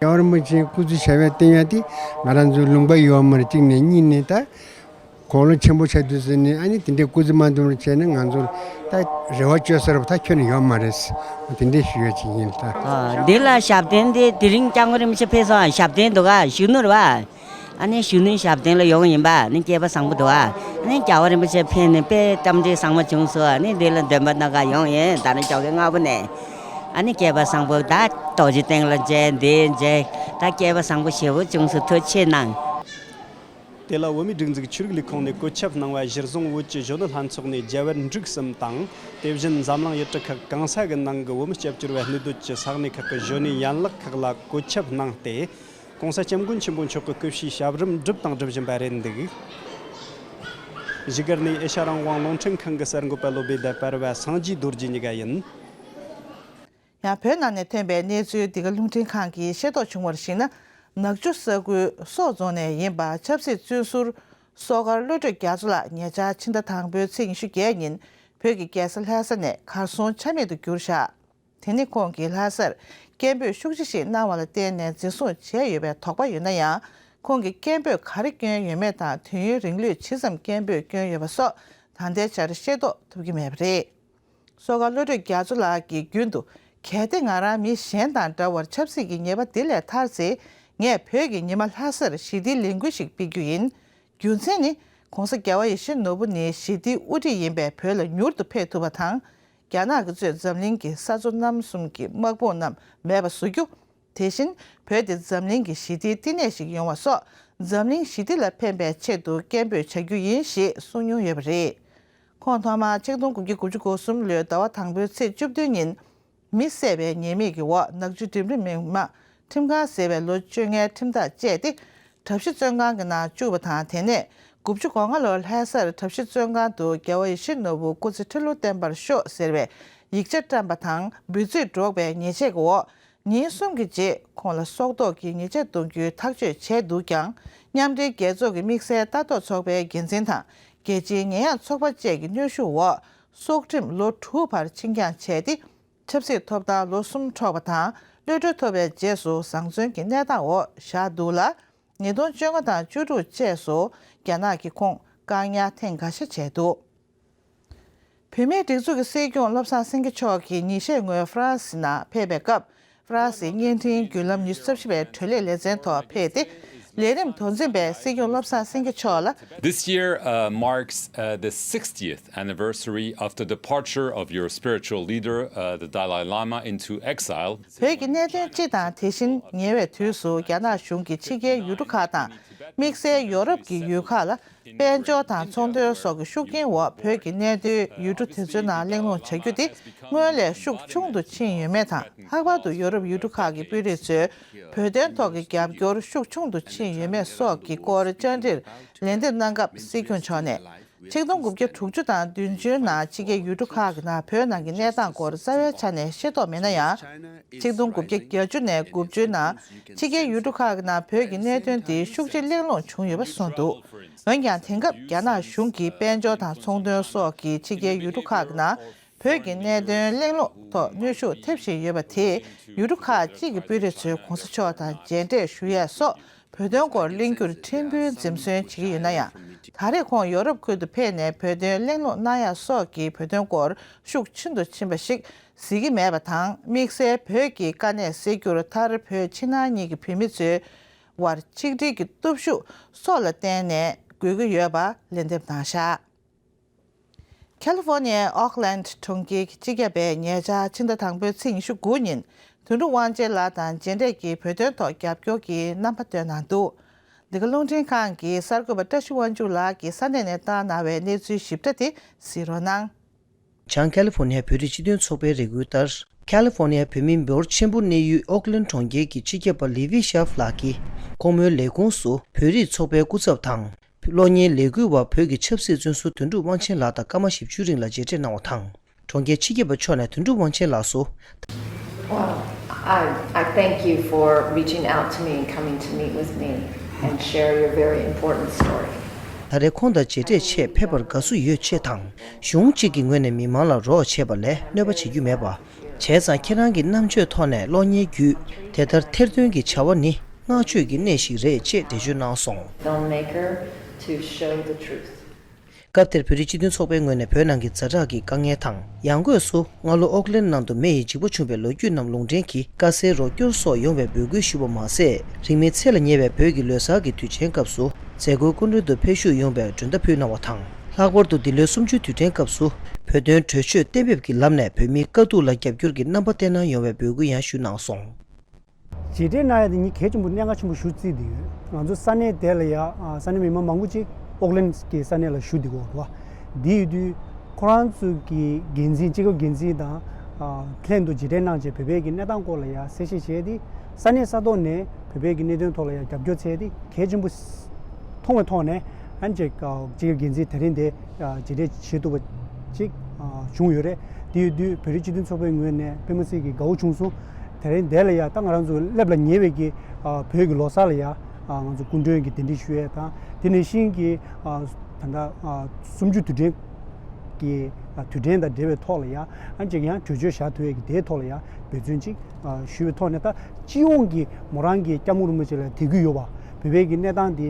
རྒྱལ་བ་རིན་པོ་ཆེའི་སྐུ་ཚེ་ཞབས་པད་བརྟན་ཡ་དེ་ང་རང་ཚོའི་ལུང་པ་ཡོད་མ་རེད། གཅིག་ནས། གཉིས་ནས་ད་དགུང་ལོ་ཆེན་པོ་ཆགས་དུས་ཟེར་ནས། ཨ་ནི་དེ་འདྲའི་སྐུ་ཚེ་མ་འདུམ་པར་བྱས་ན་ང་ཚོར་ད་རེ་བ་བཅོལ་ས་རུ་ད་ཁྱོན་ནས་ཡོད་མ་རེད། དེ་འདྲའི་ཞུ་ཡ་ཅིག་ཡིན་ད། ཨ་འདི་ལ་ཞབས་བརྟན་དེ་དེ་རིང་སྐྱབས་མགོན་རིན་པོ་ཆེ་ཕེབས་སོང་། ཞབས་བརྟན་འདུག་ག་གཞོན་ནུ་རེད་པ། ཨ་ནི་གཞོན་ནུའི་ཞབས་བརྟན་ལ་ཡོང་ཡིན་པ། ཨ་ནི་སྐལ་པ་བཟང་པོ་འདུག་ཨ། ཨ་ནི་རྒྱལ་བ་རིན་པོ་ཆེ་ཕེབས་ནས་དཔེ་གཏམ་དྲི་བཟང་པོ་བྱུང་སོང་། ཨ་ནི་འདི་ལ་འདོན་པ་གནང་ག་ཡོང་ཡིན། ད་ནི་ཇོ་ཁང་ལྔ་པོ་ནས། ཨ་ནི་སྐལ་པ་བཟང་པོ་ད་རྡོ་རྗེ་གདན་ལ་མཇལ། འདི་མཇལ། ད་སྐལ་པ་བཟང་པོ་ཞེ་པོ་བྱུང་སོང་། ཐུགས་རྗེ་གནང་། དེ་ལ་བོད་མིའི་སྒྲིག་འཛུགས་ཆོས་རིག་ལས་ཁུངས་ནས་བཀོད་ཁྱབ་གནང་བ་གཞིར་བཟུང་། བོད་ཀྱི་གཞོན་ནུ་ལྷན་ཚོགས་ནས་རྒྱལ་བར་འབྲུག་གསུམ་དང་། དེ་བཞིན་འཛམ་གླིང་ཡུལ་གྲུ་ཁག་གང་ས་གི་ནང་གི་བོད་མི་སྐྱབས་བཅོལ་བའི་གནས་སྡོད་ཀྱི་ས་གནས་ཁག་གི་གཞོན་ནུའི་ཡན་ལག་ཁག་ལ་བཀོད་ཁྱབ་གནང་སྟེ། ྋགོང་ས་ྋསྐྱབས་མགོན་ཆེན་པོ་མཆོག་གི་སྐུ་ཕྱྭའི་ཞབས་རིམ་བསྒྲུབས་དང་སྒྲུབ་བཞིན་པ་རེད་འདུག་བཞུགས་སྒར་ནས་ཨེ་ཤ་རང་དབང་རླུང་འཕྲིན་ཁང་གི་གསར་འགོད་པ་བློ་བདེ་དང་པར་བ་སངས་རྒྱས་རྡོ་རྗེ་གཉིས་ཀ་ཡིན། ཡང་བོད་ནང་ནས་ཐོན་པའི་གནས་ཚུལ། འདི་ག་རླུང་འཕྲིན་ཁང་གིས་ཤེས་རྟོགས་བྱུང་བར་གཞིགས་ན། ནག་ཆུ་ས་ཁུལ་སོག་རྫོང་ནས་ཡིན་པ། ཆབ་སྲིད་བཙོན་ཟུར་སོག་སྒར་བློ་གྲོས་རྒྱ་མཚོ་ལགས་ཉེ་ཆར་ཕྱི་ཟླ་དང་པོའི་ཚེས་ཉི་ཤུ་བརྒྱད་ཉིན་བོད་ཀྱི་རྒྱལ་ས་ལྷ་ས་ནས་གར་སོང་ཆ་མེད་དུ་གྱུར་བཞག་དེ་ནི་ཁོང་གིས་ལྷ་སར་སྐད་འབོད་ཤུགས་ཆེ་ཞིག་གནང་བ་ལ་བརྟེན་ནས་འཛིན་བཟུང་བྱས་ཡོད་པའི་དོགས་པ་ཡོད་ན་ཡང་། ཁོང་གིས་སྐད་འབོད་ག་རེ་བསྐྱོན་ཡོད་མེད་དང་། དུས་ཡུན་རིང་ལོས་ཇི་ཙམ་སྐད་འབོད་བསྐྱོན་ཡོད་པ་སོགས་ད་ལྟའི་ཆར་ཤེས་རྟོགས་ཐུབ་ཀྱི་མེད་པ་རེད། སོག་སྒར་བློ་གྲོས་རྒྱ་མཚོ་ལགས་ཀྱིས་རྒྱུན་དུ། གལ་ཏེ་ང་རང་མི་གཞན་དང་འདྲ་བར་ཆབ་སྲིད་ཀྱི་ཉེས་པ་འདི་ལས་ཐར་ཚེ། ངས་བོད་ཀྱི་ཉི་མ་ལྷ་སར་ཞི་བདེའི་ལས་འགུལ་ཞིག་སྤེལ་རྒྱུ་ཡིན། རྒྱུ་མཚན་ནི། ྋགོང་ས་རྒྱལ་བ་ཡིད་བཞིན་ནོར་བུ་ནི་ཞི་བདེའི་དབུ་ཁྲིད་ཡིན་པས་བོད་ལ་མྱུར་དུ་ཕེབས་ཐུབ་པ་དང་། རྒྱ་ནག་གིས་གཙོས་འཛམ་གླིང་གི་ས་མཚོ་གནམ་གསུམ་གྱི་དམག་དཔུང་རྣམས་མེད་པ་བཟོ་རྒྱུ། དེ་བཞིན་བོད་དེ་འཛམ་གླིང་གི་ཞི་བདེའི་བསྟི་གནས་ཤིག་ཡོང་བ་སོགས། འཛམ་གླིང་ཞི་བདེ་ལ་ཕན་པའི་ཆེད་དུ་སྐད་འབོད་བྱ་རྒྱུ་ཡིན་ཞེས་གསུངས་མྱོང་ཡོད་པ་རེད། ཁོང་ཐོག་མར་ཆིག་སྟོང་དགུ་བརྒྱ་དགུ་བཅུ་གོ་གསུམ་ལོའི་ཟླ་བ་དང་པོའི་ཚེས་བཅུ་བདུན་ཉིན། མི་བསད་པའི་ཉེས་དམིགས་ཀྱི་འོག་ནག་ཆུ་འགྲིམ་འགྲུལ་མི་དམངས་ཁྲིམས་ཁང་ཟེར་བའི་ལོ་བཅོ་ལྔའི་ཁྲིམས་ཐག་བཅད་དེ། གྲྭ་བཞི་བཙོན་ཁང་གི་ནང་བཅུག་པ་དང་། དེ་ནས་དགུ་བཅུ་གོ་ལྔ་ལོར་ལྷ་སར་གྲྭ་བཞི་བཙོན་ཁང་དུ་རྒྱལ་བ་ཡིད་བཞིན་ནོར་བུ་སྐུ་ཚེ་ཁྲི་ལོ་བརྟན་པར་ཤོག་ཟེར་བའི་ཡིག་ཆ་བཀྲམ་པ་དང་། འབོད་ཚིག་སྒྲོག་པའི་ཉེས་ཆད་ཀྱི་འོག་ཉིན་གསུམ་གྱི་རྗེས་ཁོང་ལ་སྲོག་ཐོག་གི་ཉེས་ཆད་གཏོང་རྒྱུའི་ཐག་གཅོད་བྱས་འདུག་ཀྱང་། མཉམ་འབྲེལ་རྒྱལ་ཚོགས་ཀྱི་དམིགས་བསལ་ལྟ་རྟོག་ཚོགས་པའི་འགན་འཛིན་དང་། རྒྱལ་སྤྱིའི་ཉེས་ཡངས་ཚོགས་པ་བཅས་ཀྱི་གནོན་ཤུགས་འོག་སྲོག་ཁྲིམས་ལོ་དྲུག་བར་ཕྱིར་འགྱངས་བྱས་ཏེ། ཆབ་སྲིད་ཐོབ་ཐང་ལོ་གསུམ་འཕྲོག་པ་དང་། གློད་གྲོལ་ཐོབ་པའི་རྗེས་སུ་བཟང་བཙོན་གྱི་གནས་སྟངས་འོག་བཞག་འདུག་ལ། ཉིས་སྟོང་བཅོ་ལྔ་དང་བཅུ་དྲུག་བཅས་སུ་རྒྱ་ནག་གིས་ཁོང་བཀག་ཉར་ཐེངས་འགའ་ཤས་བྱས་འདུག་བོད་མིའི་སྒྲིག་འཛུགས་ཀྱི་སྲིད་སྐྱོང་བློ་བཟང་སེང་གེ་མཆོག་གིས་ཉིན་ཤས་སྔོན་ཧྥ་རན་སི་ནང་ཕེབས་པའི་སྐབས། ཧྥ་རན་སིའི་བརྙན་འཕྲིན་བརྒྱུད་ལམ་ཉི་ཤུ་རྩ་བཞི་པའི་གྲོས་ལས་ལེ་ཚན་ཐོག་ཕེབས་ཏེ། ལས་རིམ་མདོ་འཛིན་པས་སྲིད་སྐྱོང་བློ་བཟང་སེང་གེ་མཆོག་ལ། This year, uh, marks, uh, the sixtieth anniversary of the departure of your spiritual leader, uh, the Dalai Lama, into exile. བོད་ཀྱི་གནད་དོན་སྤྱི་དང་དེ་བཞིན་ཉེ་བའི་དུས་སུ་རྒྱ་ནག་གཞུང་གིས་ཕྱི་རྒྱལ་ཡུལ་གྲུ་ཁག་དང་། དམིགས་བསལ་ཡོ་རོབ་ཀྱི་ཡུལ་ཁག་ལ། དཔལ་འབྱོར་དང་ཚོང་དོན་སོགས་ཀྱི་ཤུགས་རྐྱེན་འོག་བོད་ཀྱི་གནད་དོན་ཡུལ་གྲུ་དེ་ཚོའི་ནང་གླེང་སློང་བྱ་རྒྱུ་དེ་སྔོན་ལས་ཤུགས་ཆུང་དུ་ཕྱིན་ཡོད་མེད་དང་། ལྷག་པར་དུ་ཡོ་རོབ་ཡུལ་གྲུ་ཁག་གི་དཔོན་རིགས་ཚོས་བོད་དོན་ཐོག་གི་རྒྱབ་སྐྱོར་ཤུགས་ཆུང་དུ་ཕྱིན་ཡོད་མེད་སོགས་ཀྱི་སྐོར་བཅར་འདྲིར་ལན་འདེབས་གནང་སྐབས། སྲིད་སྐྱོང་མཆོག་ནས། ཆིག་སྟོང་དགུ་བརྒྱ་དྲུག་ཅུ་དང་བདུན་ཅུའི་ནང་ཕྱི་རྒྱལ་ཡུལ་གྲུ་ཁག་གི་ནང་བོད་ནང་གི་གནས་སྟངས་སྐོར་རྩ་བའི་ཆ་ནས་ཤེས་རྟོགས་མེད་ན་ཡང་། ཆིག་སྟོང་དགུ་བརྒྱ་བརྒྱད་ཅུ་ནས་དགུ་བཅུའི་ནང་ཕྱི་རྒྱལ་ཡུལ་གྲུ་ཁག་གི་ནང་བོད་ཀྱི་གནད་དོན་དེ་ཤུགས་ཆེ་གླེང་སློང་བྱུང་ཡོད་པ་གསུངས་འདུག་འོན་ཀྱང་དེང་སྐབས་རྒྱ་ནག་གཞུང་གིས་དཔལ་འབྱོར་དང་ཚོང་དོན་སོགས་ཀྱི་ཕྱི་རྒྱལ་ཡུལ་གྲུ་ཁག་གི་ནང་བོད་ཀྱི་གནད་དོན་གླེང་སློང་ཐོག་གནོན་ཤུགས་ཐེབས་བཞིན་ཡོད་པ་དེས་ཡུལ་གྲུ་ཁག་ཅིག་གི་དཔོན་རིགས་ཚོས་གོང་ས་མཆོག་དང་མཇལ་འཕྲད་ཞུ་ཡས་སོགས། བོད་དོན་སྐོར་གླེང་རྒྱུར་ཕྲན་བུ་འཛེམ་ཟོན་བྱེད་ཀྱི་ཡོད་ན་ཡང་། ད་རེས་ཁོང་ཡོ་རོབ་ཁུལ་དུ་ཕེབས་ནས་བོད་དོན་གླེང་སློང་གནང་ཡག་སོགས་ཀྱིས་བོད་དོན་སྐོར་ཤུགས་ཆུང་དུ་ཕྱིན་པ་ཞིག་གཟིགས་ཀྱི་མེད་པ་དང་། དམིགས་བསལ་བོད་ཀྱི་དཀའ་གནད་སེལ་རྒྱུར་མཐར་བོད་ཕྱི་ནང་གཉིས་ཀྱི་བོད་མི་ཚོའི་དབར་ཆིག་སྒྲིལ་གྱི་སྟོབས་ཤུགས་སྲོག་ལ་བརྟེན་ནས་དགོས་ཀྱི་ཡོད་པ་ལན་འདེབས་གནང་བཞག་ཁ་ལི་ཧྥོ་ནི་ཡའི་ཨོག་ལན་གྲོང་ཁྱེར་གྱི་སྤྱི་ཁྱབ་པས་ཉེ་ཆར་ཕྱི་ཟླ་དང་པོའི་ཚེས་ཉི་ཤུ་དགུ་ཉིན་དོན་གྲུབ་དབང་ཆེན་ལགས་དང་མཇལ་འཕྲད་ཀྱིས་བོད་དོན་ཐོག་རྒྱབ་སྐྱོར་གྱི་རྣམ་པ་བཏོན་གནང་འདུག་འདི་ག་རླུང་འཕྲིན་ཁང་གིས་གསར་འགོད་པ་བཀྲ་ཤིས་དབང་ཕྱུག་ལགས་ཀྱིས་ས་གནས་ནས་བཏང་གནང་བའི་གནས་ཚུལ་ཞིབ་ཕྲ་དེ་གཟིགས་རོགས་གནང་། བྱང་ཁ་ལི་ཧྥོ་ནི་ཡའི་བོད་རིགས་སྤྱི་མཐུན་ཚོགས་པའི་རེ་སྐུལ་ལྟར། ཁ་ལི་ཧྥོ་ནི་ཡའི་བོད་མི་འབོར་ཆེན་པོ་གནས་ཡུལ་ཨོག་ལན་གྲོང་ཁྱེར་གྱི་སྤྱི་ཁྱབ་པ་ལི་ཝི་ཤཱབ་ལགས་ཀྱིས་ཁོང་མོའི་ལས་ཁུངས་སུ་བོད་རིགས་ཚོགས་པའི་སྐུ་ཚབ་དང་། གློག་བརྙན་ལས་འགུལ་བ་བོད་ཀྱི་ཆབ་སྲིད་བཙོན་ཟུར་དོན་གྲུབ་དབང་ཆེན་ལགས་དང་སྐར་མ་བཞི་བཅུ་རིང་ལ་མཇལ་འཕྲད་གནང་བ་དང་། གྲོང་ཁྱེར་སྤྱི་ཁྱབ་པ་མཆོག་ནས་དོན་གྲུབ་དབང་ཆེན་ལགས་སུ། Well, I, I thank you for reaching out to me and coming to meet with me and share your very important story. ད་རེས་ཁོང་དང་མཇལ་འཕྲད་ཆེད་ཕེབས་པར་དགའ་བསུ་ཡོད་ཅེས་དང་། གཞུང་གཅིག་གི་ངོས་ནས་མི་མང་ལ་རོགས་བྱས་པ་ལས་གནོད་པ་བྱེད་རྒྱུ་མེད་པ། བྱས་ཙང་ཁྱེད་རང་གི་རྣམ་དཔྱོད་ཐོག་ནས་གློག་བརྙན་བརྒྱུད་དེ་ལྟར་ཐེར་འདོན་གྱི་བྱ་བ་ནི་བསྔགས་བརྗོད་ཀྱི་གནས་ཤིག་རེད་ཅེས་འགྲེལ་བརྗོད་གནང་སོང་། Filmmaker to show the truth. སྐབས་དེར་བོད་རིགས་སྤྱི་མཐུན་ཚོགས་པའི་ངོས་ནས་བོད་ནང་གི་ཛ་དྲག་གི་དཀའ་ངལ་དང་། ཡང་སྒོས་སུ་སྔ་ལོ་ཨོག་ལན་ནང་དུ་མེ་ཡི་འཇིགས་པ་བྱུང་བའི་ལོ་རྒྱུས་རྣམས་ལུང་འདྲེན་གྱིས་དཀའ་སེལ་རོགས་སྐྱོར་སོགས་ཡོང་བའི་འབོད་སྐུལ་ཞུས་པ་མ་ཟད། རིང་མིན་ཚེས་ལ་ཉེ་བའི་བོད་ཀྱི་ལོ་གསར་གྱི་དུས་ཆེན་སྐབས་སུ་མཛད་སྒོའི་སྐུ་མགྲོན་དུ་ཕེབས་ཞུགས་ཡོང་བའི་མགྲོན་བརྡ་ཕུལ་གནང་བ་དང་། ལྷག་པར་དུ་འདི་ལོའི་གསུམ་བཅུའི་དུས་དྲན་སྐབས་སུ་བོད་དོན་གྲོས་ཆོད་གཏན་འབེབས་ཀྱི་ལམ་ནས་བོད་མིའི་དཀའ་སྡུག་ལ་རྒྱབ་སྐྱོར་གྱི་རྣམ་པ་བསྟན་གནང་ཡོང་བའི་འབོད་སྐུལ་ཡང་ཞུས་གནང་སོང་། མཇལ་འཕྲད་གནང་ཡ་དེ་ངས་གལ་ཆེན་པོ་གནད་འགག་ཆེན་པོ་ཞེ་པོ་བརྩིས་བསྡད་ཡོད། ང་ཚོ་ས་གནས་དེ་ལ་ཡ་ས་གནས་མི་མང་མང་པོ་ཅིག་ཨོག་ལན་གྱི་ས་གནས་ལ་བཞུགས་བསྡད་ཀྱི་ཡོད་རེད་བ། དེ་ཡོད་དུས་ཁོ་རང་ཚོ་གི་འགན་འཛིན་སྤྱི་ཁྱབ་འགན་འཛིན་དང་ལྷན་དུ་མཇལ་འཕྲད་གནང་བྱས་བོད་པའི་གི་གནས་སྟངས་སྐོར་ལ་ཡ་གསལ་བཤད་བྱས་ཏེ་ས་གནས་ས་ཐོག་ནས་བོད་པའི་གི་གནད་དོན་ཐོག་ལ་ཡ་རྒྱབ་སྐྱོར་བྱས་ཏེ་གལ་ཆེན་པོ་མཐོང་བའི་ཐོག་ནས་ཨ་ནི་ཅིག་སྤྱི་ཁྱབ་འགན་འཛིན་དེ་རིང་དེ་མཇལ་འཕྲད་བྱེད་ཐུབ་པ་ཅིག་བྱུང་ཡོད་རེད། དེ་ཡོད་དུས་བོད་རིགས་སྤྱི་མཐུན་ཚོགས་པའི་ངོས་ནས་དཔེ་མི་སྲིད་ཀྱི་དགའ་བོ་བྱུང་སོང་། དེ་རིང་འདི་ལ་ཡ་ད་ང་རང་ཚོ་སླེབས་ལ་ཉེ་བའི་གི་བོད་ཀྱི་ལོ་གསར་ལ་ཡ་ང་ཚོ་སྐུ་མགྲོན་གྱི་གདན་འདྲེན་ཞུ་ཡས་དང་དེ་ནང་བཞིན་གྱི་ད་ལྟ་གསུམ་བཅུ་དུས་དྲན་གྱི་དུས་དྲན་དང་འབྲེལ་བའི་ཐོག་ལ་ཡ་ཨ་ཅིག་ཡང་གྲོས་ཆོད་བཞག་ཐུབ་ཡས་ཀྱི་དེའི་ཐོག་ལ་ཡ་འབད་བརྩོན་ཅིག་ཞུ་བའི་ཐོག་ནས་ད་སྤྱི་ཡོངས་ཀྱི་མོ་རང་གི་སྐྱབས་མགོན་རིན་པོ་ཆེ་ལ་དད་གུས་ཡོད་པ། བོད་པའི་གི་གནས་སྟངས་འདི་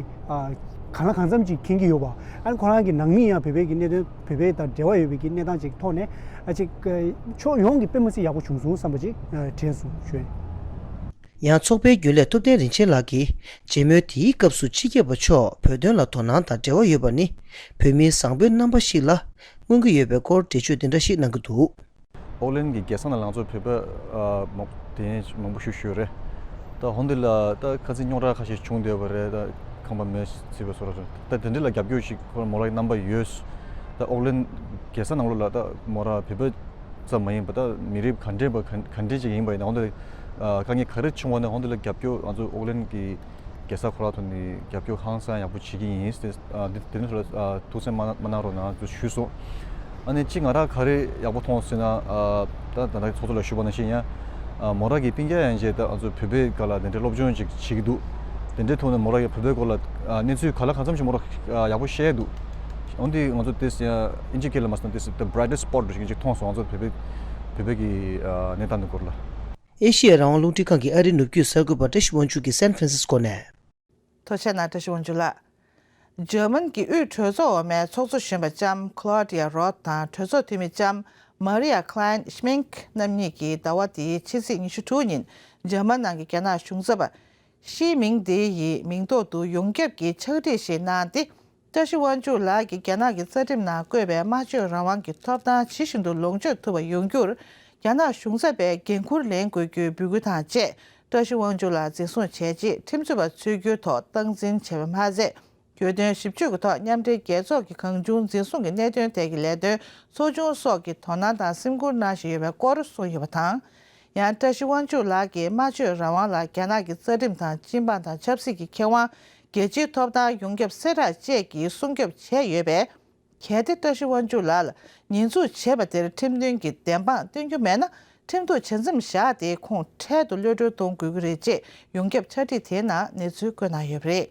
གང་ལ་གང་འཚམ་ཅིག་མཁྱེན་གྱི་ཡོད་པ། ཨ་ནི་ཁོ་རང་གི་ནང་མི་ཡང་བོད་པའི་གི་གནད་དོན་བོད་པའི་དང་འབྲེལ་བ་ཡོད་པའི་གི་གནས་སྟངས་ཅིག་ཐོག་ནས་ཨ་ཅིག་ཕྱོགས་ཡོངས་ཀྱི་དཔེ་མི་སྲིད་ཡག་པོ་བྱུང་སོང་བསམ་པ་ཅིག་དྲན་སོང་ཞུ། ཡང་ཚོགས་པའི་རྒྱུན་ལས་ཐུབ་བསྟན་རིན་ཆེན་ལགས་ཀྱིས་མཇལ་མོལ་དེའི་སྐབས་སུ་སྤྱི་ཁྱབ་པ་མཆོག་བོད་དོན་ལ་དོ་སྣང་དང་འབྲེལ་བ་ཡོད་པ་ནི་བོད་མིའི་བཟང་པོའི་རྣམ་པ་ཞིག་ལ་མངོན་གྱི་ཡོད་པའི་སྐོར་འགྲེལ་བརྗོད་འདི་འདྲ་ཞིག་གནང་གི་འདུག་ཨོག་ལན་གྱི་རྒྱལ་ས་ནང་ལ་ང་ཚོ་བོད་པ་ཨ་མང་དེ་མང་པོ་ཞིག་བཞུགས་ཡོད་རེད། ད་འོན་ཏེ་ལ་ད་ཁ་སང་རྙོག་དྲ་ཁ་ཤས་བྱུང་བསྡད་པ་རེད། ད་ཁང་པ་མེ་འཚིག་པ་སོགས་རེད། ད་དེ་འདྲ་ལ་རྒྱབ་སྐྱོར་ཞིག་ཁོ་རང་མོ་རང་གི་རྣམ་པ་ཡོད། ད་ཨོག་ལན་རྒྱལ་ས་ནང་ལོགས་ལ་ད་མོ་རང་བོད་པ་ཙམ་མ་ཡིན་པ་ད་མི་རིགས་ག་འདྲས་པ་ག་ག་འདྲས་ཅིག་ཡིན་པ་ཡིན་ན་འོན་ཏེ་ཨ་དཀའ་ངལ་ག་རེ་བྱུང་བ་ནས་འོན་ཏེ་ལ་རྒྱབ་སྐྱོར་ང་ཚོ་ཨོག་ལན་གྱི་རྒྱལ་ས་ཁོ་རང་ཐོག་ནས་རྒྱབ་སྐྱོར་ཧང་སང་ཡག་པོ་བྱེད་ཀྱི་ཡིན། དེ་ཨ་འདི་དེ་ནི་ལ་ཨ་ཐུགས་སེམས་མ་མ་གནང་རོགས་གནང་ཞུས་སོང་། ཨ་ནི་གཅིག་ང་རང་ག་རེ་ཡག་པོ་མཐོང་སོང་ཟེར་ན་ཨ་ད་ད་ལྟ་ཚོགས་གཙོ་ལ་ཞུས་པ་ནང་བཞིན་ཡང་ཨ་མོ་རང་གི་སྤུན་ཀྱག་ཡན་ཆད་ད་ང་ཚོ་བོད་པའི་སྒང་ལ་དེ་འདྲའི་སློབ་སྦྱོང་ཅིག་བྱེད་ཀྱི་འདུག་དེ་འདྲའི་ཐོག་ནས་མོ་རང་གི་བོད་པའི་སྐོར་ལ་ཨ་གནས་ཚུལ་ག་ལ་གང་འཚམ་ཞིག་མོ་རང་ཨ་ཡག་པོ་བཤད་འདུག་འོན་ཏེ་ང་ཚོ་དེ་ཨིན་ཇི་སྐད་ལ་མ་སོང་དེ་the brightest spot་འདྲ་ཞིག་ཅིག་མཐོང་སོང་། ང་ཚོ་བོད་པའི་བོད་པའི་གི་ཨ་གནས་སྟངས་འདི་སྐོར་ལ། ཨེ་ཤི་ཡ་རང་དབང་རླུང་འཕྲིན་ཁང་གི་ཨ་རིའི་ནུབ་རྒྱུད་གསར་འགོད་པ་བཀྲ་ཤིས་དབང་ཕྱུག་གིས་སན་ཧྥ་རན་སིས་ཀོ་ནས། ཐུགས་རྗེ་གནང་། བཀྲ་ཤིས་དབང་ཕྱུག་ལགས། འཇར་མན་གྱི་དབུས་གྲོས་ཚོགས་འོག་མའི་ཚོགས་གཙོ་གཞོན་པ་ལྕམ་Claudia Roth དང་གྲོས་ཚོགས་འཐུས་མི་ལྕམ་Maria Klein Schmink རྣམ་གཉིས་ཀྱིས་ཟླ་བ་འདིའི་ཕྱི་ཚེས་ཉི་ཤུ་དྲུག་ཉིན་འཇར་མན་ནང་གི་རྒྱ་ནག་གཞུང་ཚབ་པ་ཤི་མིང་ཏེ་ཡི་མིང་ཐོག་ཏུ་ཡོངས་ཁྱབ་ཀྱི་ཕྱག་བྲིས་ཤིག་གནང་སྟེ། བཀྲ་ཤིས་དབང་ཕྱུག་ལགས་ཀྱིས་རྒྱ་ནག་གི་རྩ་ཁྲིམས་ནང་བཀོད་པའི་སྨྲ་བརྗོད་རང་དབང་གི་ཐོབ་ཐང་ཇི་བཞིན་དུ་ལོངས་སྤྱོད་ཐུབ་པ་ཡོང་རྒྱུར་རྒྱ་ནག་གཞུང་ཚབ་པས་འགན་འཁུར་ལེན་དགོས་རྒྱུའི་འབོད་སྐུལ་དང་བཅས། བཀྲ་ཤིས་དབང་ཕྱུག་ལགས་འཛིན་བཟུང་བྱས་རྗེས་ཁྲིམས་རྩོད་པ་འཚོལ་རྒྱུའི་ཐོག་སྟངས་འཛིན་བྱས་པ་མ་ཟད། གྱོད་དོན་ཞིབ་དཔྱོད་ཀྱི་ཐོག་མཉམ་འབྲེལ་རྒྱལ་ཚོགས་ཀྱི་གང་བྱུང་འཛིན་བཟུང་གི་གནད་དོན་ཐད་ཀྱི་ལས་དོན་ཚོགས་ཆུང་སོགས་ཀྱི་དོ་སྣང་དང་སེམས་ཁུར་གནང་བཞིན་ཡོད་པའི་སྐོར་གསུངས་ཡོད་པ་དང་། ཡང་བཀྲ་ཤིས་དབང་ཕྱུག་ལགས་ཀྱིས་སྨྲ་བརྗོད་རང་དབང་ལ་རྒྱ་ནག་གི་རྩ་ཁྲིམས་དང་སྤྱི་འབངས་དང་ཆབ་སྲིད་ཀྱི་ཁེ་དབང་། རྒྱལ་སྤྱིའི་ཐོབ་ཐང་ཡོངས་ཁྱབ་གསལ་བསྒྲགས་བཅས་ཀྱིས་སྲུང་སྐྱོབ་བྱས་ཡོད་པས། གལ་ཏེ་བཀྲ་ཤིས་དབང་ཕྱུག་ལགས་ལ་ཉེས་འཛུགས་བྱས་པ་དེར་ཁྲིམས་མཐུན་གྱི་བདེན་དཔང་སྟོན་རྒྱུ་མེད་ན། ཁྲིམས་གཏུག་བྱ་མཚམས་བཞག་སྟེ་ཁོང་འཕྲལ་དུ་གློད་གྲོལ་གཏོང་དགོས་ཀྱི་རེད་ཅེས་ཡོངས་ཁྱབ་ཕྱག་བྲིས་དེའི་ནང་གནས་ཚུལ་བཀོད་གནང་ཡོད་པ་རེད།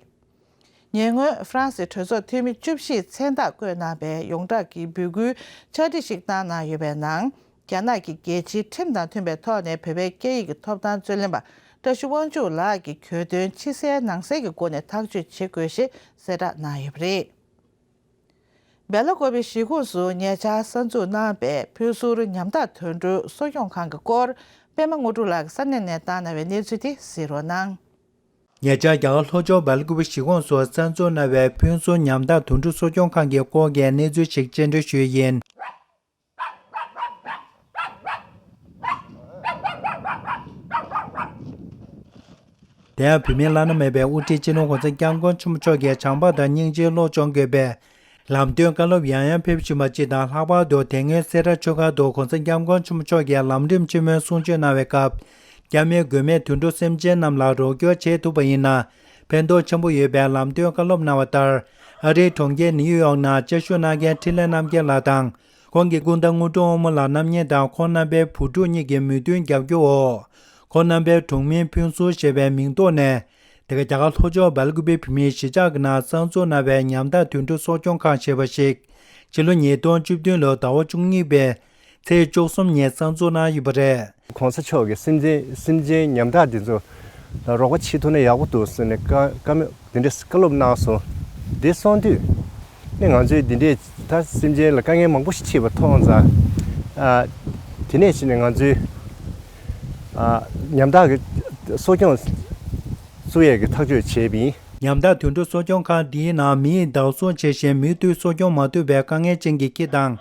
ཉེ་སྔོན་ཧྥ་རན་སིའི་གྲོས་ཚོགས་འཐུས་མི་བཅུ་བཞིས་མཚན་རྟགས་བཀོད་གནང་བའི་ཡོངས་གྲགས་ཀྱི་འབོད་སྐུལ་ཕྱག་བྲིས་ཤིག་བཏང་གནང་ཡོད་པའི་ནང་། རྒྱ་ནག་གིས་རྒྱལ་སྤྱིའི་ཁྲིམས་དང་མཐུན་པའི་ཐོག་ནས་བོད་པའི་སྐད་ཡིག་གི་ཐོབ་ཐང་རྩོད་ལེན་པ་བཀྲ་ཤིས་དབང་ཕྱུག་ལགས་ཀྱི་གྱོད་དོན་ཕྱི་གསལ་ནང་གསལ་གྱི་སྒོ་ནས་ཐག་གཅོད་བྱེད་དགོས་ཞེས་གསལ་བསྒྲགས་གནང་ཡོད་པ་རེད། སྦེལ་ཀོབ་པའི་གཞིས་ཁོངས་སུ་ཉེ་ཆར་གསར་འཛུགས་གནང་བའི་ཕུན་ཚོགས་ཉམ་ཐག་དུད་འགྲོའི་གསོ་སྐྱོང་ཁང་གི་སྐོར་པད་མ་དངོས་གྲུབ་ལགས་ཀྱིས་ས་གནས་ནས་བཏང་གནང་བའི་གནས་ཚུལ་དེ་གཟིགས་རོགས་གནང་། ཉེ་ཆར་རྒྱ་གར་ལྷོ་ཕྱོགས་སྦེལ་ཀོབ་པའི་གཞིས་ཁོངས་སུ་གསར་འཛུགས་གནང་བའི་ཕུན་ཚོགས་ཉམ་ཐག་དུད་འགྲོ་གསོ་སྐྱོང་ཁང་གི་སྐོར་གྱི་གནས་ཚུལ་ཞིག་སྤྱན་འགྲེལ་ཞུ་ཡི་ཡིན། དེ་ཡང་བོད་མིའི་བླ་ན་མེད་པའི་དབུ་ཁྲིད་སྤྱི་ནོར་༸གོང་ས་༸སྐྱབས་མགོན་ཆེན་པོ་མཆོག་གིས་བྱམས་པ་དང་སྙིང་རྗེའི་བློ་སྦྱོང་དགོས་པའི་ལམ་སྟོན་བཀའ་སློབ་ཡང་ཡང་ཕེབས་བཞིན་པ་སྤྱི་དང་། ལྷག་པར་དུ་དེ་སྔོན་སེ་ར་ཆུ་སྒར་དུ་༸གོང་ས་༸སྐྱབས་མགོན་ཆེན་པོ་མཆོག་གིས་ལམ་རིམ་ཆེན་མོའི་གསུང་ཆོས་གནང་བའི་སྐབས། སྐྱབས་མེད་མགོན་མེད་དུད་འགྲོ་སེམས་ཅན་རྣམས་ལ་རོགས་སྐྱོར་བྱེད་ཐུབ་པ་ཡིན་ན་ཕན་ཐོགས་ཆེན་པོ་ཡོད་པའི་ལམ་སྟོན་བཀའ་སློབ་གནང་བ་ལྟར། ཨ་རིའི་གྲོང་ཁྱེར་ནིའུ་ཡོག་ནང་བཅའ་བཞུགས་གནང་མཁན་འཕྲིན་ལས་རྣམ་རྒྱལ་ལགས་དང་། ཁོང་གི་སྐུ་ཟླ་དངོས་གྲུབ་དབང་མོ་ལགས་རྣམ་གཉིས་དང་ཁོང་རྣམ་པའི་བུ་ཕྲུག་གཉིས་ཀྱི་མོས་མཐུན་རྒྱབ་སྐྱོར་འོག་ཁོང་རྣམ་པའི་གྲོང་མིང་ཕུན་ཚོགས་ཞེས་པའི་མིང་ཐོག་ནས། དེ་ག་རྒྱ་གར་ལྷོ་ཕྱོགས་སྦེལ་ཀོབ་པའི་བོད་མིའི་གཞིས་ཆགས་ཀྱི་ནང་གསར་འཛུགས་གནང་བའི་ཉམ་ཐག་དུད་འགྲོ་གསོ་སྐྱོང་ཁང་ཞེས་པ་ཞིག་ཕྱི་ལོ་ཉིས་སྟོང་བཅུ་བདུན་ལོའི་ཟླ་བ་བཅུ་གཉིས་པའི་ཚེས་བཅུ་གསུམ་ཉིན་གསར་འཛུགས་གནང་ཡོད་པ་རེད། ༸གོང་ས་མཆོག་གིས་སེམས་ཅན་སེམས་ཅན་ཉམ་ཐག་འདི་ཚོ་ལ་རོགས་པ་བྱེད་ཐུབ་ན་ཡག་པོ་འདུག་ཟེར་ནས་བཀའ་བཀའ་མོལ་འདི་འདྲ་བཀའ་སློབ་གནང་སོང་། འདི་སོང་དུས་ནས་ང་ཚོས་འདི་འདྲའི་ད་སེམས་ཅན་ལ་དཀའ་ངལ་མང་པོ་ཞིག་འཕྲད་པ་མཐོང་ཙང་། ཨ། དེ་ནས་ཕྱིན་ནས་ང་ཚོས་ཨ། ཉམ་ཐག་གི་གསོ་སྐྱོང་བཙུགས་ཡས་ཀྱི་ཐག་གཅོད་བྱས་པ་ཡིན། ཉམ་ཐག་དུད་འགྲོ་གསོ་སྐྱོང་ཁང་འདིའི་ནང་མི་ཡིས་བདག་བཟུང་བྱས་ཤིང་མུ་མཐུད་གསོ་སྐྱོང་མ་ཐུབ་པའི་དཀའ་ངལ་ཅན་གྱི་ཁྱི་དང་།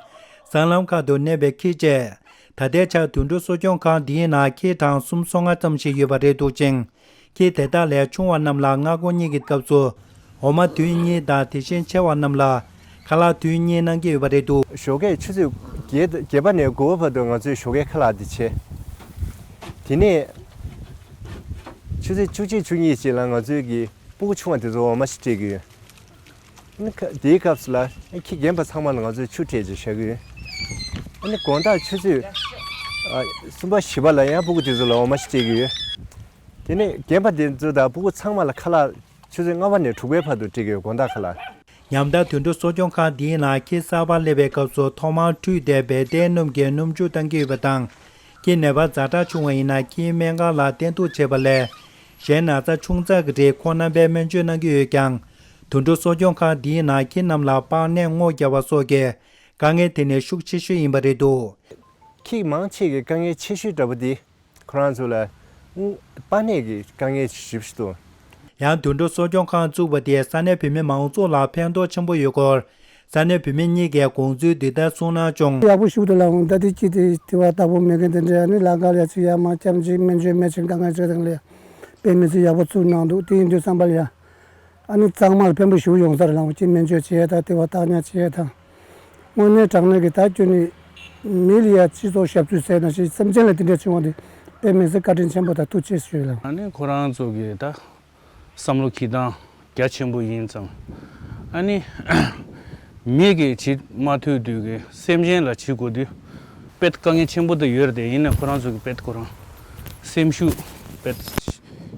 སྲང་ལམ་ཁག་ཏུ་གནས་པའི་ཁྱི་བཅས། ད་ལྟའི་ཆར་དུད་འགྲོ་གསོ་སྐྱོང་ཁང་འདིའི་ནང་ཁྱི་གྲངས་སུམ་སོ་ལྔ་ཙམ་ཞིག་ཡོད་པ་རེད་འདུག་ཅིང་། ཁྱི་དེ་དག་ལས་ཆུང་བ་རྣམས་ལ་མངལ་སྒོ་གཉིས་ཀྱི་སྐབས་སུ། འོ་མ་དུས་གཉིས་དང་དེ་བཞིན་ཆེ་བ་རྣམས་ལ་ཁ་ལག་དུས་གཉིས་གནང་གི་ཡོད་པ་རེད་འདུག། ཞོགས་ཀས་ཆུ་ཚོད་བརྒྱད་བརྒྱད་པ་ནས་དགུ་པ་བར་དུ་ང་ཚོས་ཞོགས་ཀའི་ཁ་ལག་འདི་བྱས། དེ་ནས་ཆུ་ཚོད་བཅུ་གཅིག་བཅུ་གཉིས་ཅིག་ལ་ང་ཚོའི་གི་སྤུ་གུ་ཆུང་བ་དེ་ཚོ་འོ་མ་ཞིག་སྤྲད་ཀྱི་ཡོད། ཨ་ནི་ཁ་དེའི་སྐབས་སུ་ལ་ཨ་ཁྱི་རྒན་པ་ཚང་མ་ལ་ང་ཚོས་ཆུ་སྤྲད་ཅིག་བཞག་གི་ཡོད། ཨ་ནི་དགོང་དག་ཆུ་ཚོད་ཨ་གསུམ་པ་བཞི་པ་ལ་ཡང་སྤུ་གུ་དེ་ཚོ་ལ་འོ་མ་ཞིག་སྤྲད་ཀྱི་ཡོད། དེ་ནས་རྒན་པ་དེ་ཚོ་དང་སྤུ་གུ་ཚང་མ་ལ་ཁ་ལག་ཆུ་ཚོད་ལྔ་པ་ནས་དྲུག་པའི་བར་དུ་སྤྲད་ཀྱི་ཡོད། དགོང་དག་ཁ་ལག། ཉམ་ཐག་དུད་འགྲོ་གསོ་སྐྱོང་ཁང་འདིའི་ནང་ཁྱི་གསར་པ་སླེབས་པའི་སྐབས་སུ་ཐོག་མར་ཁྲུས་ཏེ་བེ་ཏའི་སྣུམ་གྱིས་སྣུམ་འཁྱུག་བཏང་གི་ཡོད་པ་དང་། ཁྱི་ནད་པ་ཛ་དྲག་བྱུང་བ་ཡིན་ན་ཁྱིའི་སྨན་ཁང་ལ་བསྟེན་གཏུགས་བྱེད་པ་ལས། གཞན་ན་ཚ་ཆུང་ཙག་གི་རིགས་ཁོང་རྣམ་པས་སྨན་བཅོས་གནང་གི་ཡོད་ཀྱང་། དུད་འགྲོ་གསོ་སྐྱོང་ཁང་འདིའི་ནང་ཁྱི་རྣམས་ལ་པགས་ནད་སྔོ་བརྒྱབ་པ་སོགས་ཀྱི་དཀའ་ངལ་དེ་ནི་ཤུགས་ཆེ་ཤོས་ཡིན་པ་རེད་འདུག། ཁྱི་མང་ཆེ་གི་དཀའ་ངལ་ཆེ་ཤོས་འདྲ་པོ་དེ། ཁོ་རང་ཚོ་ལ་པགས་ནད་ཀྱི་དཀའ་ངལ་ཞེ་པོ་ཞིག་འདུག། ཡང་དུད་འགྲོ་གསོ་སྐྱོང་ཁང་བཙུགས་པ་དེས་ས་གནས་བོད་མི་མང་ཚོགས་ལ་ཕན་ཐོགས་ཆེན་པོ་ཡོད་སྐོར། ས་གནས་བོད་མི་གཉིས་ཀས་དགོངས་ཚུལ་འདི་ལྟར་གསུངས་གནང་བྱུང་། ཡག་པོ་ཞིག་འདུག་ལགས། འོང་ད་དེ་ཅི་དེ་དེ་བ་བདག་པོ་མེད་མཁན་དེ་འདྲ་ནི་ལ་ག་ལ་ཅི་ཡ་མ་ཅམ་ཅི་སྨན་བཅོས་མེད་ཅིང་དཀའ་ངལ་ཅི་དང་ལས་དཔེ་མི་ཚེ་ཡག་པོ་བཙུགས་གནང་འདུག། དེ་ཡིན་དུས་ཙམ་པ་ལ་ཡ། ཨ་ནི་གཙང་མ་ལ་ཕན་པོ་ཞིག་ཡོང་ས་རེད་ལགས། ཅི་སྨན་བཅོས་བྱེད་ཡ་དང་དེ་བ་བཏགས་ཉར་བྱེད་ཡ་དང་། དངོས་གནས་དྲང་གནས་ཀྱི་ད་ཁྱོད་ནི་མི་ལ་ཡ་སྤྱི་ཚོགས་ཞབས་ཞུ་ཟེར་ན་ཞིག་སེམས་ཅན་ལ་དེ་འདྲ་བྱུང་བ་དེ་དཔེ་མི་སྲིད་བཀའ་དྲིན་ཆེན་པོ་དང་ཐུགས་རྗེ་ཆེ་ཞུ་ལགས། ཨ་ནི་ཁོ་རང་ཚོ་གི་ད་བསམ་བློ་འཁྱེར་སྟངས་རྒྱ་ཆེན་པོ་ཡིན་ཙང་། ཨ་ནི་མི་གིས་བྱེད་མ་ཐུབ་དུས་ཀྱི་སེམས་ཅན་ལ་བྱེད་དགོས་དུས་དཔེ་དཀའ་ངལ་ཆེན་པོ་དེ་ཡོད་རེད་དེ། ཡིན་ནའི་ཁོ་རང་ཚོ་གི་དཔེ་ཁོ་རང་སེམས་ཤུགས་དཔེ་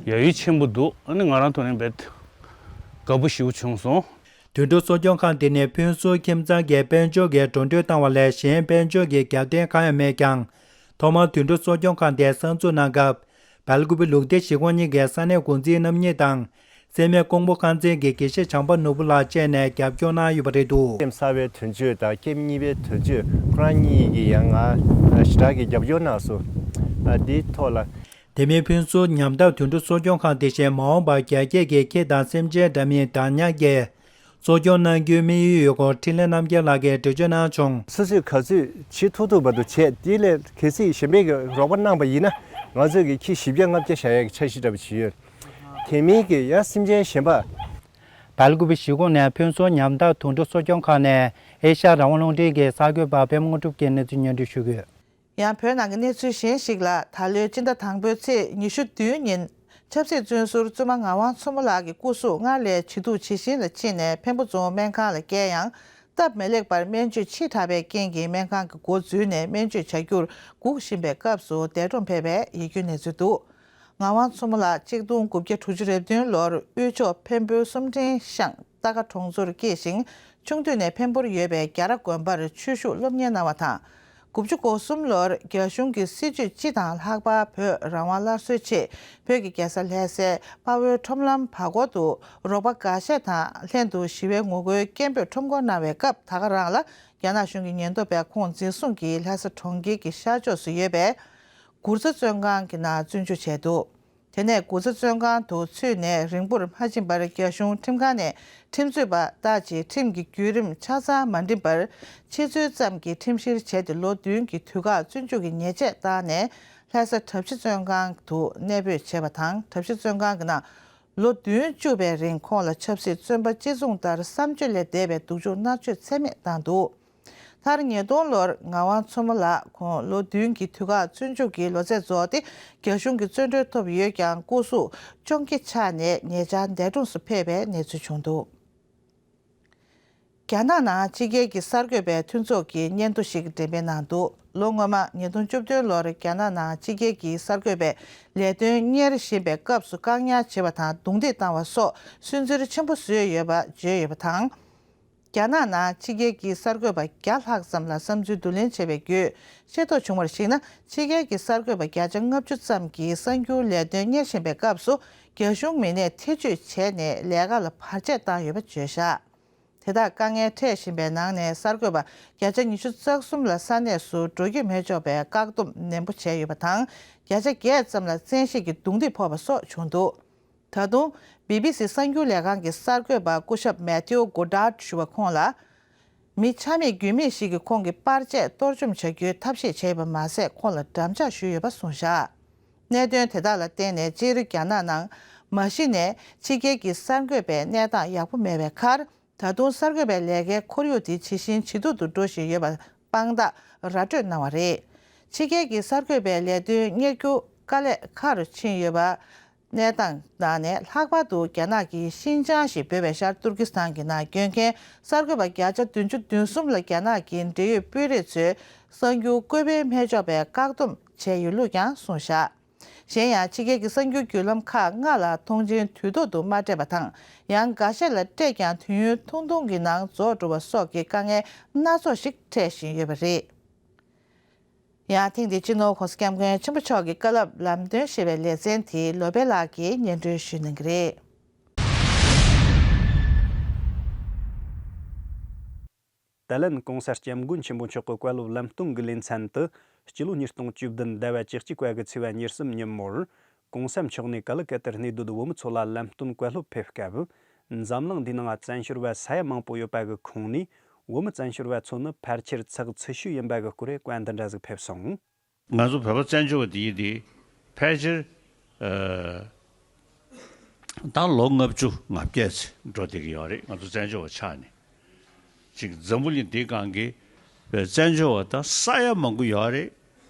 ཡ་ཡིད་ཆེན་པོ་འདུག། ཨ་ནི་ང་རང་ཐོག་ནས་དཔེ་དགའ་པོ་ཞེ་པོ་བྱུང་སོང་། དུད་འགྲོ་གསོ་སྐྱོང་ཁང་འདི་ནི་ཕུན་ཚོགས་ཁྱིམ་ཚང་གི་དཔལ་འབྱོར་གྱི་འགྲོ་གྲོན་བཏང་བ་ལས་གཞན་དཔལ་འབྱོར་གྱི་རྒྱབ་རྟེན་གང་ཡང་མེད་ཀྱང་། ཐོག་མར་དུད་འགྲོ་གསོ་སྐྱོང་ཁང་དེ་གསར་འཛུགས་གནང་སྐབས། སྦེལ་ཀོབ་ལུགས་བདེ་གཞིས་ཁོངས་གཉིས་ཀའི་ས་གནས་འགོ་འཛིན་རྣམ་གཉིས་དང་། རྩེད་མོ་ཀོང་པོ་རྐང་རྩེད་ཀྱི་དགེ་བཤེས་བྱམས་པ་ནོར་བུ་ལགས་བཅས་ནས་རྒྱབ་སྐྱོར་གནང་ཡོད་པ་རེད་འདུག། ཀེམ་གསར་པའི་དོན་གཅོད་དང་ཀེམ་གཉིས་པའི་དོན་གཅོད་ཁོ་རང་གཉིས་ཀྱིས་ཡང་ང་ཞེ་དྲག་གི་རྒྱབ་སྐྱོར་གནང་སོང་། ཨ་འདིའི་ཐོག་ལ། དེ་མིན་ཕུན་ཚོགས་ཉམས་ཐག་དོན་གྲུབ་གསོ་སྐྱོང་ཁང་དེ་བཞིན་མ་འོངས་པར་རྒྱ་སྐྱེད་ཀྱི་ཁྱི་དང་སེམས་ཅན་འདྲ་མིན་བདག་ཉར་གྱི་གསོ་སྐྱོང་གནང་རྒྱུའི་དམིགས་ཡུལ་ཡོད་སྐོར་འཕྲིན་ལས་རྣམ་རྒྱལ་ལགས་ཀྱིས་འགྲེལ་བརྗོད་གནང་བྱུང་། སོ་སོས་ག་ཚོད་བྱེད་ཐུབ་ཐུབ་བར་དུ་བྱས། དེ་ལས་གལ་སྲིད་གཞན་པས་ཀྱི་རོགས་པ་གནང་པ་ཡིན་ན་ང་ཚོས་ཀྱི་ཁྱི་བཞི་བརྒྱ་ལྔ་བརྒྱ་བཞག་ཡག་གི་འཆར་གཞི་འདྲ་པོ་ཅིག་ཡོད། དེ་མིན་གྱི་ཡང་སེམས་ཅན་གཞན་པ། བལ་ཀུ་པི་གཞིས་ཁོངས་ནས་ཕུན་ཚོགས་ཉམས་ཐག་དོན་གྲུབ་གསོ་སྐྱོང་ཁང་ནས་ཨེ་ཤ་ཡ་རང་དབང་རླུང་འཕྲིན་གྱི་གསར་འགོད་པ་པད་མ་དངོས་གྲུབ་ཀྱིས་གནས་ཚུལ་སྙན་སྒྲོན་ཞུ་གི་ཡོད། ཡང་བོད་ནང་གི་གནས་ཚུལ་གཞན་ཞིག་ལ། ད་ལོའི་སྤྱི་ཟླ་དང་པོའི་ཚེས་ཉི་ཤུ་བདུན་ཉིན་ཆབ་སྲིད་བཙོན་ཟུར་བཙུན་མ་ངག་དབང་མཚོ་མོ་ལགས་ཀྱི་སྐུ་གཟུགས་སྔར་ལས་ཇེ་སྡུག་ཇེ་ཞན་ལ་ཕྱིན་ནས་འཕན་པོ་རྫོང་སྨན་ཁང་ལ་བསྐྱལ་ཡང་སྟབས་མི་ལེགས་པར་སྨན་བཅོས་ཕྱི་དྲགས་པའི་རྐྱེན་གྱིས་སྨན་ཁང་གི་སྒོ་འཛུལ་ནས་སྨན་བཅོས་བྱ་རྒྱུར་སྒུག་བཞིན་པའི་སྐབས་སུ་འདས་གྲོངས་ཕེབས་པའི་ཡིད་སྐྱོའི་གནས་ཚུལ་འདུག། ངག་དབང་མཚོ་མོ་ལགས་གཅིག་སྟོང་དགུ་བརྒྱ་དྲུག་ཅུ་རེ་བདུན་ལོར་དབུས་ཕྱོགས་འཕན་པོའི་གསུམ་ཕྲེང་ཤང་རྟ་དགའ་གྲོང་ཚོར་སྐྱེས་ཤིང་། ཆུང་དུས་ནས་འཕན་པོར་ཡོད་པའི་རྒྱ་ར་དགོན་པར་ཆོས་ཞུགས་སློབ་གཉེར་གནང་བ་དང་། དགུ་བཅུ་གོ་གསུམ་ལོར་རྒྱ་གཞུང་གི་སྲིད་བྱུས་སྤྱི་དང་ལྷག་པར་བོད་རང་དབང་སླར་གསོའི་ཆེད་བོད་ཀྱི་རྒྱལ་ས་ལྷ་སའི་དཔའ་བོའི་ཁྲོམ་ལམ་བར་སྐོར་དུ་རོགས་པ་འགའ་ཤས་དང་ལྷན་དུ་ཞི་བའི་ངོ་རྒོལ་སྐད་འབོད་ཁྲོམ་སྐོར་གནང་བའི་སྐབས། ད་ག་རང་ལ་རྒྱ་ནག་གཞུང་གི་ཉེན་རྟོག་པས་ཁོང་འཛིན་བཟུང་གིས་ལྷ་ས་གྲོང་ཁྱེར་གྱི་ཤར་ཕྱོགས་སུ་ཡོད་པའི་གུར་ཚ་བཙོན་ཁང་གི་ནང་བཙོན་འཇུག་བྱས་འདུག། དེ་ནས་གུར་ཚ་བཙོན་ཁང་དུ་ཚུད་ནས་རིང་པོར་མ་ཕྱིན་པར་རྒྱ་གཞུང་ཁྲིམས་ཁང་ནས་ཁྲིམས་རྩོད་པ་ལྟར་གྱི་ཁྲིམས་ཀྱི་བརྒྱུད་རིམ་ཆ་ཚང་མ་འགྲིམ་པར་ཕྱི་ཚུལ་ཙམ་གྱི་ཁྲིམས་བཤེར་བྱས་ཏེ་ལོ་བདུན་གྱི་དུས་བཀག་བཙོན་འཇུག་གི་ཉེས་ཆད་བཏང་ནས་ལྷ་ས་གྲྭ་བཞི་བཙོན་ཁང་དུ་གནས་སྤོས་བྱས་པ་དང་། གྲྭ་བཞི་བཙོན་ཁང་གི་ནང་ལོ་བདུན་བཅུག་པའི་རིང་ཁོང་ལ་ཆབ་སྲིད་བཙོན་པ་སྤྱི་མཚུངས་ལྟར་བསམ་སྤྱོད་ལས་འདས་པའི་སྡུག་སྦྱོང་མནར་གཅོད་ཚད་མེད་བཏང་འདུག། མཐར་ཉིས་སྟོང་ལོར་ངག་དབང་མཚོ་མོ་ལགས་ཁོང་ལོ་བདུན་གྱི་དུས་བཀག་བཙོན་འཇུག་གི་ལོ་ཚད་རྫོགས་ཏེ་རྒྱ་གཞུང་གི་བཙོན་གྲོལ་ཐོབ་ཡོད་ཀྱང་སྐུ་གཟུགས་གཅོང་སྐྱེ་ཆགས་ནས་ཉེ་ཆར་འདས་གྲོངས་སུ་ཕེབས་པའི་གནས་ཚུལ་བྱུང་འདུག། རྒྱ་ནག་ནང་ཕྱི་རྒྱལ་གྱི་གསར་འགོད་པའི་མཐུན་ཚོགས་ཀྱིས་སྙན་ཐོ་ཞིག་འགྲེམས་སྤེལ་གནང་འདུག། ལོ་སྔོན་མ་ཉིས་སྟོང་བཅུ་བདུན་ལོར་རྒྱ་ནག་ནང་ཕྱི་རྒྱལ་གྱི་གསར་འགོད་པའི་ལས་དོན་གཉེར་བཞིན་པའི་སྐབས་སུ་བཀག་ཉར་བྱས་པ་དང་རྡུང་རྡེག་བཏང་བ་སོགས་སུན་གཙེར་ཆེན་པོ་བཟོས་ཡོད་པ་བརྗོད་ཡོད་པ་དང་། རྒྱ་ནག་ནང་ཕྱི་རྒྱལ་གྱི་གསར་འགོད་པ་བརྒྱ་ལྷག་ཙམ་ལ་བསམ་ཚུལ་བསྡུ་ལེན་བྱས་པའི་བརྒྱུད་ཤེས་རྟོགས་བྱུང་བར་གཞིགས་ན། ཕྱི་རྒྱལ་གྱི་གསར་འགོད་པ་བརྒྱ་ཆ་ལྔ་བཅུ་ཙམ་གྱིས་གསར་འགྱུར་ལས་དོན་གཉེར་བཞིན་པའི་སྐབས་སུ་རྒྱ་གཞུང་མི་སྣས་ཐེ་བྱུས་བྱས་ནས་ལས་ཀ་ལ་བར་ཆད་བཏང་ཡོད་པ་བརྗོད་བཞག། དེ་དག་དཀའ་ངལ་འཕྲད་བཞིན་པའི་ནང་ནས་གསར་འགོད་པ་བརྒྱ་ཆ་ཉི་ཤུ་རྩ་གསུམ་ལ་ས་གནས་སུ་འགྲོ་སྐྱོད་མི་ཆོག་པའི་བཀག་སྡོམ་ནན་པོ་བྱས་ཡོད་པ་དང་། བརྒྱ་ཆ་བརྒྱད་ཙམ་ལ་བཙན་ཤེད་ཀྱིས་རྡུང་རྡེག་ཕོག་པ་སོགས་བྱུང་འདུག། ད་དུང་། བི་བི་སི་གསར་འགྱུར་ལས་ཁང་གི་གསར་འགོད་པ་སྐུ་ཞབས་མེ་ཐིའུ་གོ་ཌར་ཞུ་བ་ཁོང་ལ། མི་ཆ་མེད་རྒྱུས་མེད་ཞིག་གིས་ཁོང་གི་པར་ཆས་གཏོར་བཅོམ་བྱ་རྒྱུའི་ཐབས་ཤེས་བྱས་པ་མ་ཟད། ཁོང་ལ་འགྲམ་ལྕག་གཞུས་ཡོད་པ་གསུངས་བཞག། གནད་དོན་དེ་དག་ལ་བརྟེན་ནས་སྤྱིར་རྒྱ་ནག་ནང་མ་གཞི་ནས་ཕྱི་རྒྱལ་གྱི་གསར་འགོད་པའི་གནས་སྟངས་ཡག་པོ་མེད་པའི་ཁར། ད་དུང་གསར་འགོད་པའི་ལས་ཀའི་ཁོར་ཡུག་དེ་ཇེ་ཞན་ཇེ་སྡུག་ཏུ་འགྲོ་བཞིན་ཡོད་པ་དཔང་རྟགས་ར་སྤྲོད་གནང་བ་རེད། ཕྱི་རྒྱལ་གྱི་གསར་འགོད་པའི་ལས་དོན་གཉེར་རྒྱུ་དཀའ་ལས་ཁག་རུ་ཕྱིན་ཡོད་པ། གནས་སྟངས་ནང་ནས་ལྷག་པར་དུ་རྒྱ་ནག་གི་ཤིན་ཅང་ཞེས་འབོད་པའི་ཤར་ཏུར་ཀི་སི་ཐན་གྱི་ནང་བསྐྱོད་མཁན་གསར་འགོད་པ་བརྒྱ་ཆ་བདུན་ཅུ་དོན་གསུམ་ལ་རྒྱ་ནག་གི་འབྲེལ་ཡོད་དཔོན་རིགས་ཚོས་གསར་འགྱུར་བཀོད་སྤེལ་མི་ཆོག་པའི་བཀག་སྡོམ་བྱས་ཡོད་ལུགས་ཀྱང་གསུངས་བཞག། གཞན་ཡང་ཕྱི་རྒྱལ་གྱི་གསར་འགྱུར་བརྒྱུད་ལམ་ཁག་ལྔ་ལ་མཐོང་མཆན་དུས་ཐོག་ཏུ་མ་སྤྲད་པ་དང་། ཡང་འགའ་ཤས་ལ་སྤྲད་ཀྱང་དུས་ཡུན་ཐུང་ཐུང་གི་ནང་རྫོགས་འགྲོ་བ་སོགས་ཀྱི་དཀའ་ངལ་སྣ་ཚོགས་ཤིག་འཕྲད་བཞིན་ཡོད་པ་རེད། ཡང་ཐེངས་འདིའི་སྤྱི་ནོར་༸གོང་ས་༸སྐྱབས་མགོན་ཆེན་པོ་མཆོག་གི་བཀའ་སློབ་ལམ་སྟོན་ཞེས་པའི་ལེ་ཚན་དེ་ལོ་པཎ་ལགས་ཀྱིས་སྙན་སྒྲོན་ཞུ་གནང་གི་རེད། ཏཱ་ལན་༸གོང་ས་༸སྐྱབས་མགོན་ཆེན་པོ་མཆོག་གི་བཀའ་སློབ་ལམ་སྟོན་གྱི་ལེ་ཚན་དུ། སྤྱི་ལོ་ཉིས་སྟོང་བཅུ་བདུན་ཟླ་བ་བཅུ་གཅིག་པ་གི་ཚེས་པ་ཉེར་གསུམ་ཉིན་མོར། ༸གོང་ས་མཆོག་ནས་ཀ་ལི་ཀ་ཏར་གནས་སྡོད་བོད་མི་ཚོ་ལ་ལམ་སྟོན་བཀའ་སློབ་ཕེབས་སྐབས། འཛམ་གླིང་འདིའི་ནང་བཙན་བྱོལ་བ་ས་ཡ་མང་པོ་ཡོད་པ་གི་ཁོངས་ནས། བོད་མི་བཙན་བྱོལ་བ་ཚོ་ནི་ཕལ་ཆེར་ཚེགས་ཚུལ་ཤུལ་ཡིན་པ་གི་སྐོར་བཀའ་འདི་འདྲ་ཟིག་ཕེབས་སོང་། ང་ཚོ་བོད་པ་བཙན་བྱོལ་བ་དེ་ཡིན་དེ། ཕལ་ཆེར། ཨ། ད་ལོ་ལྔ་བཅུ་ང་བརྒྱད་ཙམ་འགྲོ་བསྡད་ཀྱི་ཡོད་རེད། ང་ཚོ་བཙན་བྱོལ་བ་ཆགས་ནས། ཅིག་འཛམ་བུ་གླིང་འདིའི་སྒང་གི་བཙན་བྱོལ་བ་ད་ས་ཡ་མང་པོ་ཡོད་རེད།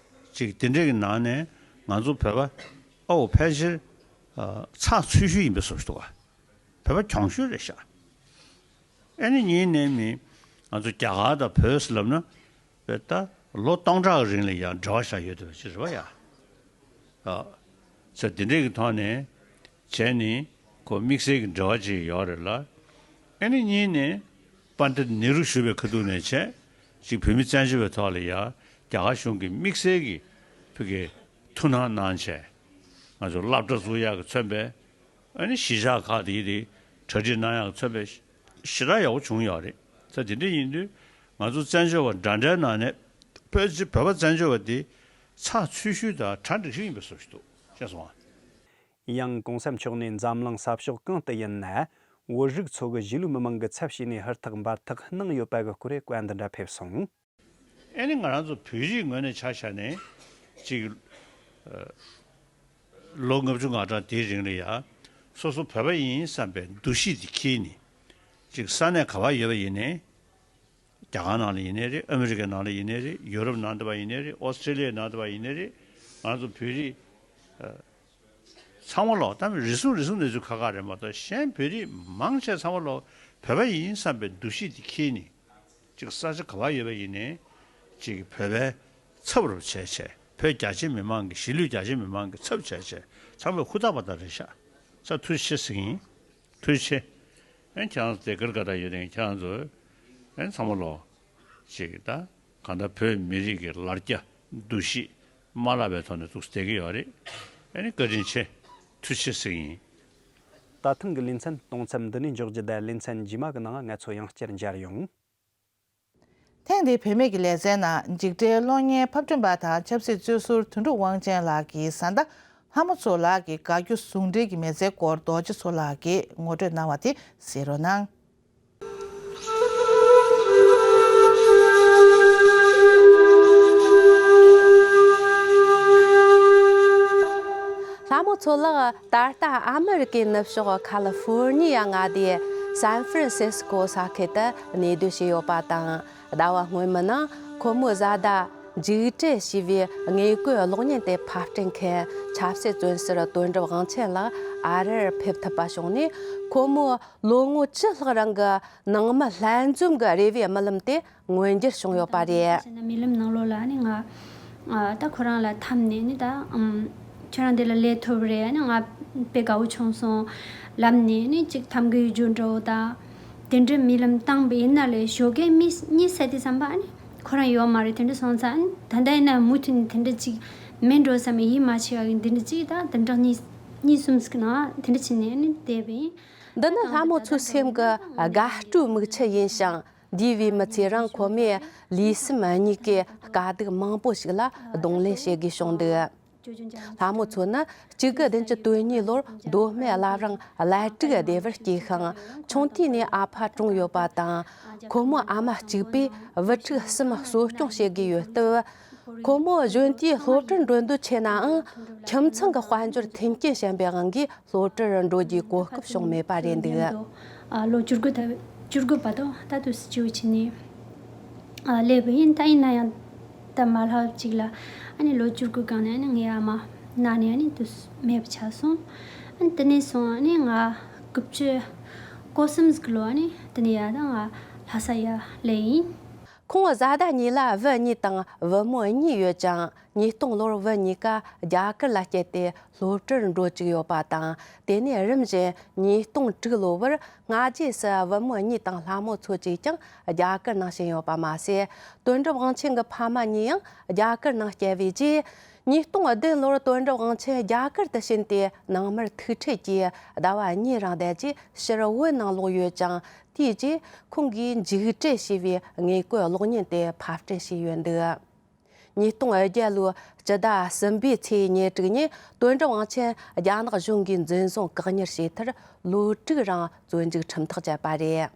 ཅིག་དེ་འདྲའི་གི་ནང་ནས་ང་ཚོ་བོད་པ་ཨོ་ཕལ་ཆེར། ཨ། ཚགས་ཚུད་ཤོས་ཡིན་པའི་བཟོ་ཞིག་འདུག་ག། བོད་པ་གྱོང་ཤོས་རེད་ཤག། ཨ་ནི་གཉིས་ནས་མི་ང་ཚོ་རྒྱ་གར་དང་བོད་ཟེར་ལབ་ན། བོད་ད་ལོ་སྟོང་ཕྲག་གི་རིང་ལ་ཡང་འབྲེལ་བ་བཞག་ཡོད་དེ་ཅི་རེད་བ་ཡ། ཨ། ཚེ་འདི་འདྲའི་གི་ཐོག་ནས་བྱས་ནས་ཁོ་དམིགས་བསལ་གྱི་འབྲེལ་བ་ཅིག་ཡོད་རེད་ལ། ཨ་ནི་གཉིས་ནས་པཎྜི་ཏ་ནེ་རུ་བཞུགས་པའི་ཁ་ཐུག་ནས་བྱས་ཅིག་བོད་མི་བཙན་བྱོལ་བའི་ཐོག་ལ་ཡ་རྒྱ་གར་གཞུང་གིས་དམིགས་བསལ་གྱི་བོད་ཀྱི་ཐུགས་སྣང་གནང་བྱས། ང་ཚོ་སློབ་གྲྭ་བཙུགས་ཡག་གི་མཚོན་པའི། ཨ་ནི་གཞིས་ཆགས་ཁག་དེ་དེ་གྲ་སྒྲིག་གནང་ཡག་ཚོད་པའི་ཞེ་དྲག་ཡག་པོ་བྱུང་ཡོད་རེད། ད་དེ་འདྲ་ཡིན་དུས་ང་ཚོ་བཙན་བྱོལ་བ་འདྲ་འདྲའི་ནང་ནས་བོད་ཀྱི་བོད་པ་བཙན་བྱོལ་བ་དེ་ཚགས་ཚུད་ཤོས་དང་གྲ་འགྲིག་ཤོས་ཡིན་པའི་བཟོ་ཞིག་འདུག་ཤེས་སོང་ང་། ཡང་གོང་ས་མཆོག་ནས་འཛམ་གླིང་ས་ཕྱོགས་གང་དུ་ཡིན་ན་བོད་རིགས་ཚོ་གི་གཞིས་ལུས་མི་མང་གི་ཚབ་བྱས་ནས་ཧུར་ཐག་འབད་ཐག་གནང་ཡོད་པ་གི་སྐོར་བཀའ་འདི་འདྲ་ཕེབས་སོང་། ཨེ་ནི་ང་རང་ཚོ་བོད་རིགས་ངོས་ནས་ཆ་བཞག་ནས་ཅིག་ཨ་ལོ་ལྔ་བཅུ་ང་གྲངས་དེའི་རིང་ལ་ཡ་སོ་སོ་བོད་པ་ཡིན་བསམ་པའི་འདུ་ཤེས་དེ་འཁྱེར་ནས་ཅིག་ས་གནས་ག་པར་ཡོད་པ་ཡིན་ནའི། རྒྱ་གར་ནང་ལ་ཡིན་ནའི་རེད། ཨ་མི་རི་ཀའི་ནང་ལ་ཡིན་ནའི་རེད། ཡུ་རོབ་ནང་དུ་བ་ཡིན་ནའི་རེད། ཨོ་སི་ཀྲི་ལི་ཡའི་ནང་དུ་བ་ཡིན་ནའི་རེད། ང་ཚོ་བོད་རིགས་ཨ་ཚང་མ་ལོག་ད་རེ་ཟུང་རེ་ཟུང་ནས་ཚུར་ཁ་ཁ་རེད་མ་གཏོགས་གཞན་བོད་རིགས་མང་ཆེ་ཚང་མ་ལོག་བོད་པ་ཡིན་བསམ་པའི་འདུ་ཤེས་དེ་འཁྱེར་ནས་ཅིག་ས་ཆ་ག་པར་ཡོད་པ་ཡིན་ནའི་ཅིག་བོད་པའི་ཚབ་རུ་བྱས་བྱས། བོད་རྒྱ་ཆེ་མི་མང་གི་གཞིས་ལུས་རྒྱ་ཆེ་མི་མང་གི་ཚབ་བྱས་བྱས་ཚང་མས་ཧུར་ཐག་པ་དང་རེ་ཤག་ས་ཐུགས་ཆེ་ཟེར་གི་ཡིན། ཐུགས་རྗེ་ཆེ། ཨན་ཁྱེད་རང་ཚོ་དེ་གར་དགའ་དག་ཡོད་དེ་ཁྱེད་རང་ཚོ་ཨན་ཚང་མ་ལོ་ཅིག་ད་གང་ལྟར་བོད་མི་རིགས་ཀྱི་ལར་རྒྱ་འདུ་ཤེས་མ་བརླག་པའི་ཐོག་ནས་ཐུགས་བསྡད་ཀྱི་ཡོད་རེད། ཨ་ནི་བཀའ་དྲིན་ཆེ། ཐུགས་རྗེ་ཆེ་ཟེར་གྱི་ཡིན། ད་ཐེངས་ཀྱི་ལེ་ཚན་གཏོང་མཚམས་འདི་ནས་འཇོག་རྒྱུ་དང་ལེ་ཚན་རྗེས་མ་གི་ནང་ང་ཚོ་ཡང་བསྐྱར་མཇལ་ཡོང་། ཐེངས་འདིའི་བུད་མེད་ཀྱི་ལེ་ཚན་ནང་འཇིགས་བྲལ་གློག་བརྙན་ཕབ་སྐྲུན་པ་དང་ཆབ་སྲིད་རྩོད་ཟུར་དོན་གྲུབ་དབང་ཆེན་ལགས་ཀྱི་བཟའ་ཟླ་ལྷ་མོ་མཚོ་ལགས་ཀྱི་དགའ་སྐྱོ་ཟུང་འབྲེལ་གྱི་མི་ཚེའི་སྐོར་རྡོ་རྗེ་མཚོ་ལགས་ཀྱིས་ངོ་སྤྲོད་གནང་བ་དེ་གཟིགས་རོགས་གནང་། ལྷ་མོ་མཚོ་ལགས་ད་ལྟ་ཨ་མི་རི་ཀའི་ནུབ་ཕྱོགས་ཁ་ལི་ཧྥོར་ནི་ཡ་མངའ་སྡེ་སན་ཧྥ་རན་སིས་ཀོ་ས་ཁུལ་དུ་གནས་སྡོད་བྱས་ཡོད་པ་དང་། ཟླ་བ་སྔོན་མའི་ནང་ཁོ་མོའི་བཟའ་ཟླ་འཇིགས་བྲལ་ཞེས་པའི་དངོས་བཀོད་གློག་བརྙན་དེ་ཕབ་སྐྲུན་མཁན་ཆབ་སྲིད་བཙོན་ཟུར་དོན་གྲུབ་དབང་ཆེན་ལགས་ཨ་རིར་ཕེབས་ཐུབ་པ་བྱུང་ནས། ཁོ་མོའི་ལོ་ངོ་བཅུ་ལྷག་རིང་གི་ནང་མི་ལྷན་འཛོམས་ཀྱི་རེ་བའི་རྨི་ལམ་དེ་མངོན་འགྱུར་བྱུང་ཡོད་པ་རེད། ད་ནི་རྨི་ལམ་ནང་ལོགས་ལ་ནི་ང་ཨ་ད་ཁོ་རང་ལ་འཐམས་ནས་ནི་ད་ཨམ་ཁྱོད་རང་འདི་ལ་ལས་ཐུབ་རེད། ནི་ང་དཔེ་དགའ་བོ་བྱུང་སོང་ལབ་ནས་ནི་ཅིག་འཐམ་གི་ཡོད་རྒྱུ་འདྲ་བོ་དང་། དེ་འདྲའི་རྨི་ལམ་བཏང་བ་ཡིན་ན་ལས་ཞོགས་ཀས་མི་གཉིད་སད་དུས་ཙམ་པ་ནི་ཁོ་རང་ཡོད་མ་རེད། དེ་འདྲ་སོང་ཙང་ད་ལྟ་ཡིན་ན་མུ་མཐུད་ནས་དེ་འདྲ་ཅིག་མིན་འགྲོ་བསམ་པའི་ཡིད་མ་ཆེས་པ་གི་འདི་འདྲ་ཅིག་ད་དེ་འདྲ་གཉིས་གཉིས་གསུམ་ཟིག་ནང་དེ་འདྲ་བྱས་ནས་ནི་བསྡད་པ་ཡིན། འདི་ནི་ལྷ་མོ་མཚོའི་སེམས་ཀྱི་དགའ་སྤྲོའི་མིག་ཆུ་ཡིན་ཞིང་། འདས་པའི་མི་ཚེ་རིང་ཁོ་མོས་ལུས་སེམས་གཉིས་ཀའི་དཀའ་སྡུག་མང་པོ་ཞིག་ལ་གདོང་ལེན་བྱེད་དགོས་བྱུང་འདུག་ལྷ་མོ་མཚོ་ནི་གཅིག་དགུ་བདུན་ཅུ་དོན་གཉིས་ལོར་མདོ་སྨད་བླ་བྲང་བླ་སྒྲིག་སྡེ་བར་སྐྱེས་ཤིང་། ཆུང་དུས་ནས་ཨ་ཕ་གྲོངས་ཡོད་པ་དང་། ཁོ་མོ་ཨ་མ་གཅིག་པུས་བུ་ཕྲུག་གསུམ་གསོ་སྐྱོང་བྱེད་དགོས་ཡོད་སྟབས། ཁོ་མོ་གཞོན་དུས་སློབ་གྲྭར་འགྲོ་འདོད་ཆེ་ནའང་། ཁྱིམ་ཚང་གི་དཔལ་འབྱོར་མཐུན་རྐྱེན་ཞན་པའི་དབང་གིས་སློབ་གྲྭར་འགྲོ་རྒྱུའི་གོ་སྐབས་བྱུང་མེད་པ་རེད་འདུག་ཨ་ལོ་བཅུ་དགུ་ད་བཅུ་དགུ་བར་དུ་ད་དུས་སུ་བཅུ་བྱས་ནས་ཨ་སླེབས་པ་ཡིན། ད་ཡིན་ན་ཡང་ད་མ་ལྷག་ཅིག་ལ་ཨ་ནི་ལོ་བཅུ་དགུ་སྒང་ནས་ཨ་ནི་ངའི་ཨ་མ་ན་ནས་ཨ་ནི་དུས་མེད་པ་ཆགས་སོང་། ཨ་ནི་དེ་ནས་བཟུང་ཨ་ནི་ང་དགུ་བཅུ་གོ་གསུམ་ཟིག་ལོ་ཨ་ནི་དེ་ནས་ཡར་ད་ང་ལྷ་ས་ཡར་སླེབས་ཡིན། ཁོང་བཟའ་ཟླ་གཉིས་ལ་བུ་གཉིས་དང་བུ་མོ་གཉིས་ཡོད་ཅིང་། ཉིས་སྟོང་ལོར་བུ་གཉིས་ཀ་རྒྱ་གར་ལ་སྐྱེས་ཏེ་སློབ་གྲྭར་འགྲོ་བཅུག་ཡོད་པ་དང་། དེ་ནས་རིམ་བཞིན་ཉིས་སྟོང་དྲུག་ལོ་བར་སྔ་རྗེས་སུ་བུ་མོ་གཉིས་དང་ལྷ་མོ་མཚོ་གཅིག་ཀྱང་རྒྱ་གར་ནང་བྱིན་ཡོད་པ་མ་ཟད། དོན་གྲུབ་དབང་ཆེན་གྱི་ཕ་མ་གཉིས་ཡང་རྒྱ་གར་ནང་སྐྱེས་པའི་རྗེས། ཉིས་སྟོང་བདུན་ལོར་དོན་གྲུབ་དབང་ཆེན་རྒྱ་གར་དུ་ཕྱིན་ཏེ་ནང་མིར་ཐུག་འཕྲད་ཀྱིས་ཟླ་བ་གཉིས་རིང་བསྡད་རྗེས་ཕྱིར་བོད་ནང་ལོག་ཡོད་ཅིང་། དེའི་རྗེས་ཁོང་གིས་འཇིགས་བྲལ་ཞེས་པའི་དངོས་བཀོད་གློག་བརྙན་དེ་ཕབ་སྐྲུན་བྱས་ཡོད་འདུག་ཉིས་སྟོང་བརྒྱད་ལོའི་སྤྱི་ཟླ་གསུམ་པའི་ཚེས་ཉེར་དྲུག་ཉིན་དོན་གྲུབ་དབང་ཆེན་རྒྱ་ནག་གཞུང་གིས་འཛིན་བཟུང་བཀག་ཉར་བྱས་མཐར་ལོ་དྲུག་རིང་བཙོན་འཇུག་ཁྲིམས་ཐག་བཅད་པ་རེད།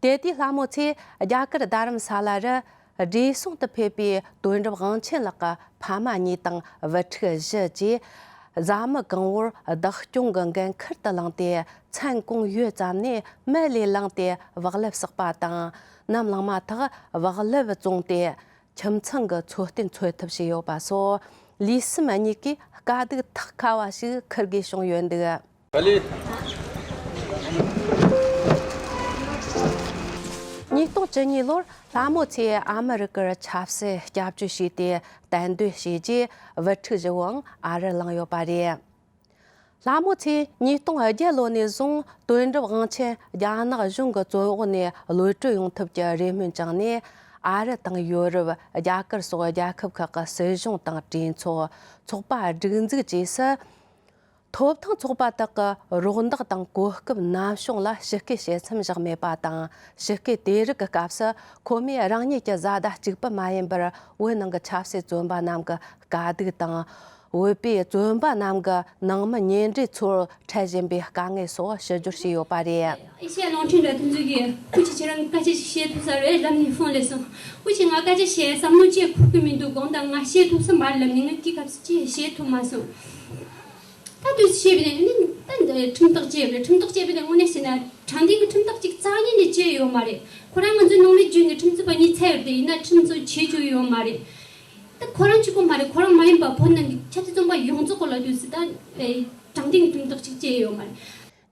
དེ་དུས་ལྷ་མོ་མཚོས་རྒྱ་གར་རྡ་རམ་ས་ལ་རུ་བགྲེས་སོང་དུ་ཕེབས་པའི་དོན་གྲུབ་དབང་ཆེན་ལགས་ཀྱི་ཕ་མ་གཉིས་དང་བུ་ཕྲུག་བཞི་བཅས་བཟའ་མི་གང་བོར་བདག་སྐྱོང་གི་འགན་འཁུར་དུ་བླངས་ཏེ། མཚན་གང་ཡོད་ཙམ་ནས་མལ་ལས་ལངས་ཏེ་བག་ལེབ་བསགས་པ་དང་། ནམ་ལངས་མ་ཐག་བག་ལེབ་བཙོངས་ཏེ། ཁྱིམ་ཚང་གི་འཚོ་རྟེན་འཚོལ་ཐབས་བྱས་ཡོད་པ་སོགས་ལུས་སེམས་གཉིས་ཀའི་དཀའ་སྡུག་ཐག་ཁ་བ་ཞིག་འཁུར་དགོས་བྱུང་ཡོད་འདུག་ཉིས་སྟོང་བཅུ་གཉིས་ལོར་ལྷ་མོ་མཚོས་ཨ་མི་རི་ཀར་ཆབ་སྲིད་སྐྱབས་བཅོལ་བྱས་ཏེ་གཏན་སྡོད་བྱས་རྗེས་བུ་ཕྲུག་བཞི་བོའང་ཨ་རིར་བླངས་ཡོད་པ་རེད། ལྷ་མོ་མཚོས་ཉིས་སྟོང་བརྒྱད་ལོ་ནས་བཟུང་དོན་གྲུབ་དབང་ཆེན་རྒྱ་ནག་གཞུང་གི་བཙོན་འོག་ནས་གློད་གྲོལ་ཡོང་ཐབས་ཀྱི་རེ་སྨོན་བཅངས་ནས། ཨ་རི་དང་ཡོ་རོབ། རྒྱ་གར་སོགས་རྒྱལ་ཁབ་ཁག་གི་སྲིད་གཞུང་དང་གྲོས་ཚོགས། ཚོགས་པ་སྒྲིག་འཛུགས་བཅས་སུ། ཐོབ་ཐང་ཚོགས་པ་དག་གི་རོགས་འདེགས་དང་གོ་སྐབས་ནམ་བྱུང་ལ་ཞི་རྒོལ་བྱེད་མཚམས་བཞག་མེད་པ་དང་། ཞི་རྒོལ་དེ་རིགས་ཀྱི་སྐབས་སུ་ཁོ་མོས་རང་ཉིད་ཀྱི་བཟའ་ཟླ་གཅིག་པུ་མ་ཡིན་པར་བོད་ནང་གི་ཆབ་སྲིད་བཙོན་པ་རྣམས་ཀྱི་དཀའ་སྡུག་དང་། བོད་པའི་བཙོན་པ་རྣམས་ཀྱི་ནང་མི་ཉེ་འབྲེལ་ཚོར་འཕྲད་བཞིན་པའི་དཀའ་ངལ་སོགས་ཞིབ་འཇུག་བྱས་ཡོད་པ་རེད། ཨེ་ཤེ་ཡ་རླུང་འཕྲིན་ལས་དོན་ཚོགས་ཀྱིས་སྐུ་མཁྱེན་ཁྱེད་རང་སྐད་ཆ་ཞིག་བཤད་ཐུབ་ས་རེད་ལབ་ནས་ཕོན་སླེབས་སོང་། སྐུ་མཁྱེན་ང་སྐད་ཆ་བཤད་བསམ་བློ་ཅིག་འཁོར་གྱི་མི་འདུག་དགོངས་དག་ང་བཤད་ཐུབ་ས་མ་རེད་ལབ་ནས་ངས་སྐྱེས་སྐབས་སུ་ཅིག་བཤད་ཐུབ་མ་སོང་། ད་དུས་སུ་བཤད་པ་ནས་ནི་ད་འདི་ཁྲིམས་ཐག་བཅད་པ་རེད། ཁྲིམས་ཐག་བཅད་པ་ནས་དངོས་གནས་བཤད་ན་དྲང་བདེན་གྱི་ཁྲིམས་ཐག་ཅིག་རྩ་ཉིད་ནས་བཅད་ཡོད་མ་རེད། ཁོ་རང་ང་ཚོའི་ནང་མི་བརྒྱུད་ནས་ཁྲིམས་རྩོད་པ་གཉིས་ཚར་ཡོད་དེ་ཡིན་ན་ཁྲིམས་རྩོད་བྱེད་རྒྱུ་ཡོད་མ་རེད། ད་ཁོ་རང་གཅིག་པོ་མ་རེད། ཁོ་རང་མ་ཡིན་པ་བོད་ནང་གི་ཆབ་སྲིད་བཙོན་པ་ཡོངས་རྫོགས་ལ་དུས་སུ་ད་དྲང་བདེན་གྱི་ཁྲིམས་ཐག་ཅིག་བཅད་ཡོད་མ་རེད།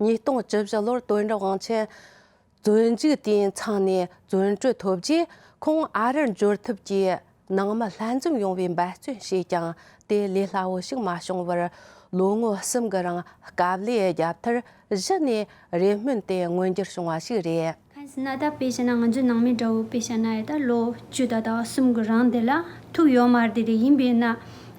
ཉིས་སྟོང་བཅུ་བཞི་ལོར་དོན་གྲུབ་དབང་ཆེན་བཙོན་འཇུག་དུས་ཡུན་ཚང་ནས་བཙོན་གྲོལ་ཐོབ་རྗེས་ཁོང་ཨ་རིར་འབྱོར་ཐབས་ཀྱི་ནང་མི་ལྷན་འཛོམས་ཡོང་བའི་འབད་བརྩོན་བྱས་ཀྱང་དེ་ལས་སླ་བོ་ཞིག་མ་བྱུང་བར་ལོ་ངོ་གསུམ་གྱི་རིང་དཀའ་ལས་བརྒྱབ་མཐར་གཞི་ནས་རེ་སྨོན་དེ་མངོན་འགྱུར་བྱུང་བ་ཞིག་རེད། གང་ཡིན་ཟེར་ན་ད་དཔེ་བཞག་ན་ང་ཚོའི་ནང་མི་འདྲ་བོ་དཔེ་བཞག་ན་ཡ་ད་ལོ་བཅུ་དང་ཟླ་བ་གསུམ་གྱི་རིང་དེ་ལ་ཐུག་ཡོད་མ་རེད། དེ་རེད། ཡིན་པས་ན་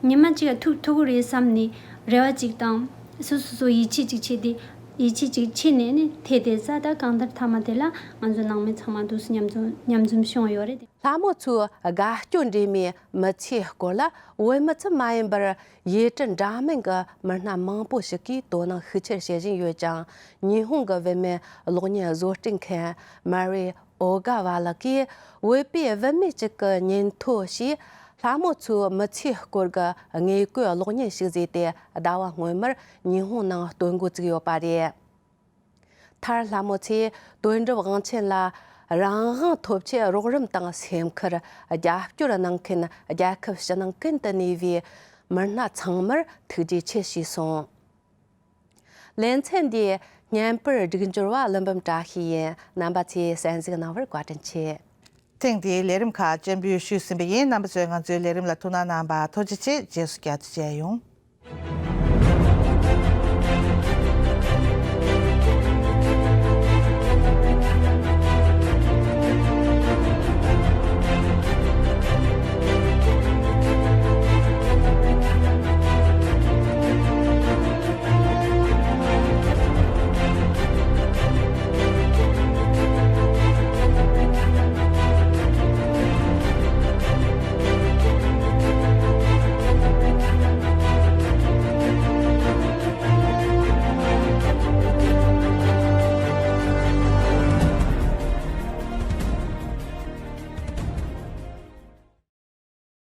ཉི་མ་གཅིག་ལ་ཐུག་ཐུབ་ཀྱི་རེད་བསམ་ནས་རེ་བ་གཅིག་དང་སོ་སོ་སོ་ཡིད་ཆེས་གཅིག་བྱས་ཏེ་ཡིད་ཆེས་གཅིག་བྱས་ནས་ནི་དེ་དེ་ས་ད་གང་ལྟར་མཐའ་མ་དེ་ལ་ང་ཚོ་ནང་མི་ཚང་མ་འདུག་སེ་མཉམ་འཛོམས་མཉམ་འཛོམས་བྱུང་ཡོད་རེད། ལྷ་མོ་ཚོའི་དགའ་སྐྱོ་འདྲེས་མའི་མི་ཚེའི་སྐོར་ལ་བོད་མི་ཙམ་མ་ཡིན་པར་ཡུལ་གྲུ་འདྲ་མིན་གྱི་མི་སྣ་མང་པོ་ཞིག་གིས་དོ་སྣང་ཤུགས་ཆེར་བྱེད་བཞིན་ཡོད་ཅིང་། ཉི་ཧོང་གི་བུད་མེད་གློག་བརྙན་བཟོ་སྐྲུན་མཁན་མ་རི་ཨོ་ག་ཝ་ལགས་ཀྱིས་བོད་པའི་བུད་མེད་ཅིག་གི་ཉིན་ཐོ་ཞེས་ལྷ་མོ་ཚོའི་མི་ཚེའི་སྐོར་གྱི་དངོས་བཀོད་གློག་བརྙན་ཞིག་བཟོས་ཏེ་ཟླ་བ་སྔོན་མར་ཉི་ཧོང་ནང་སྟོན་འགོ་བཙུགས་ཡོད་པ་རེད། མཐར་ལྷ་མོ་ཚོས་དོན་གྲུབ་དབང་ཆེན་ལ་རང་དབང་ཐོབ་ཆེད་རོགས་རམ་དང་སེམས་ཁུར་རྒྱབ་སྐྱོར་གནང་མཁན་རྒྱལ་ཁབ་ཕྱི་ནང་ཀུན་ཏུ་གནས་པའི་མི་སྣ་ཚང་མར་ཐུགས་རྗེ་ཆེ་ཞུས་སོང་། ལེ་ཚན་འདིའི་བརྙན་པར་སྒྲིག་འབྱོར་བ་ཀླུ་འབུམ་བཀྲ་ཤིས་ཡིན། རྣམ་པ་ཚོས་གསན་གཟིགས་གནང་བར་བཀའ་དྲིན་ཆེ། ཐེངས་འདིའི་ལས་རིམ་ཁག་སྤྱན་འབུལ་ཞུས་ཟིན་པ་ཡིན། རྣམ་པ་ཚོས་ང་ཚོའི་ལས་རིམ་ལ་ཐུགས་སྣང་གནང་བར་ཐུགས་རྗེ་ཆེ། རྗེས་སུ་བསྐྱར་དུ་མཇལ་ཡོང་།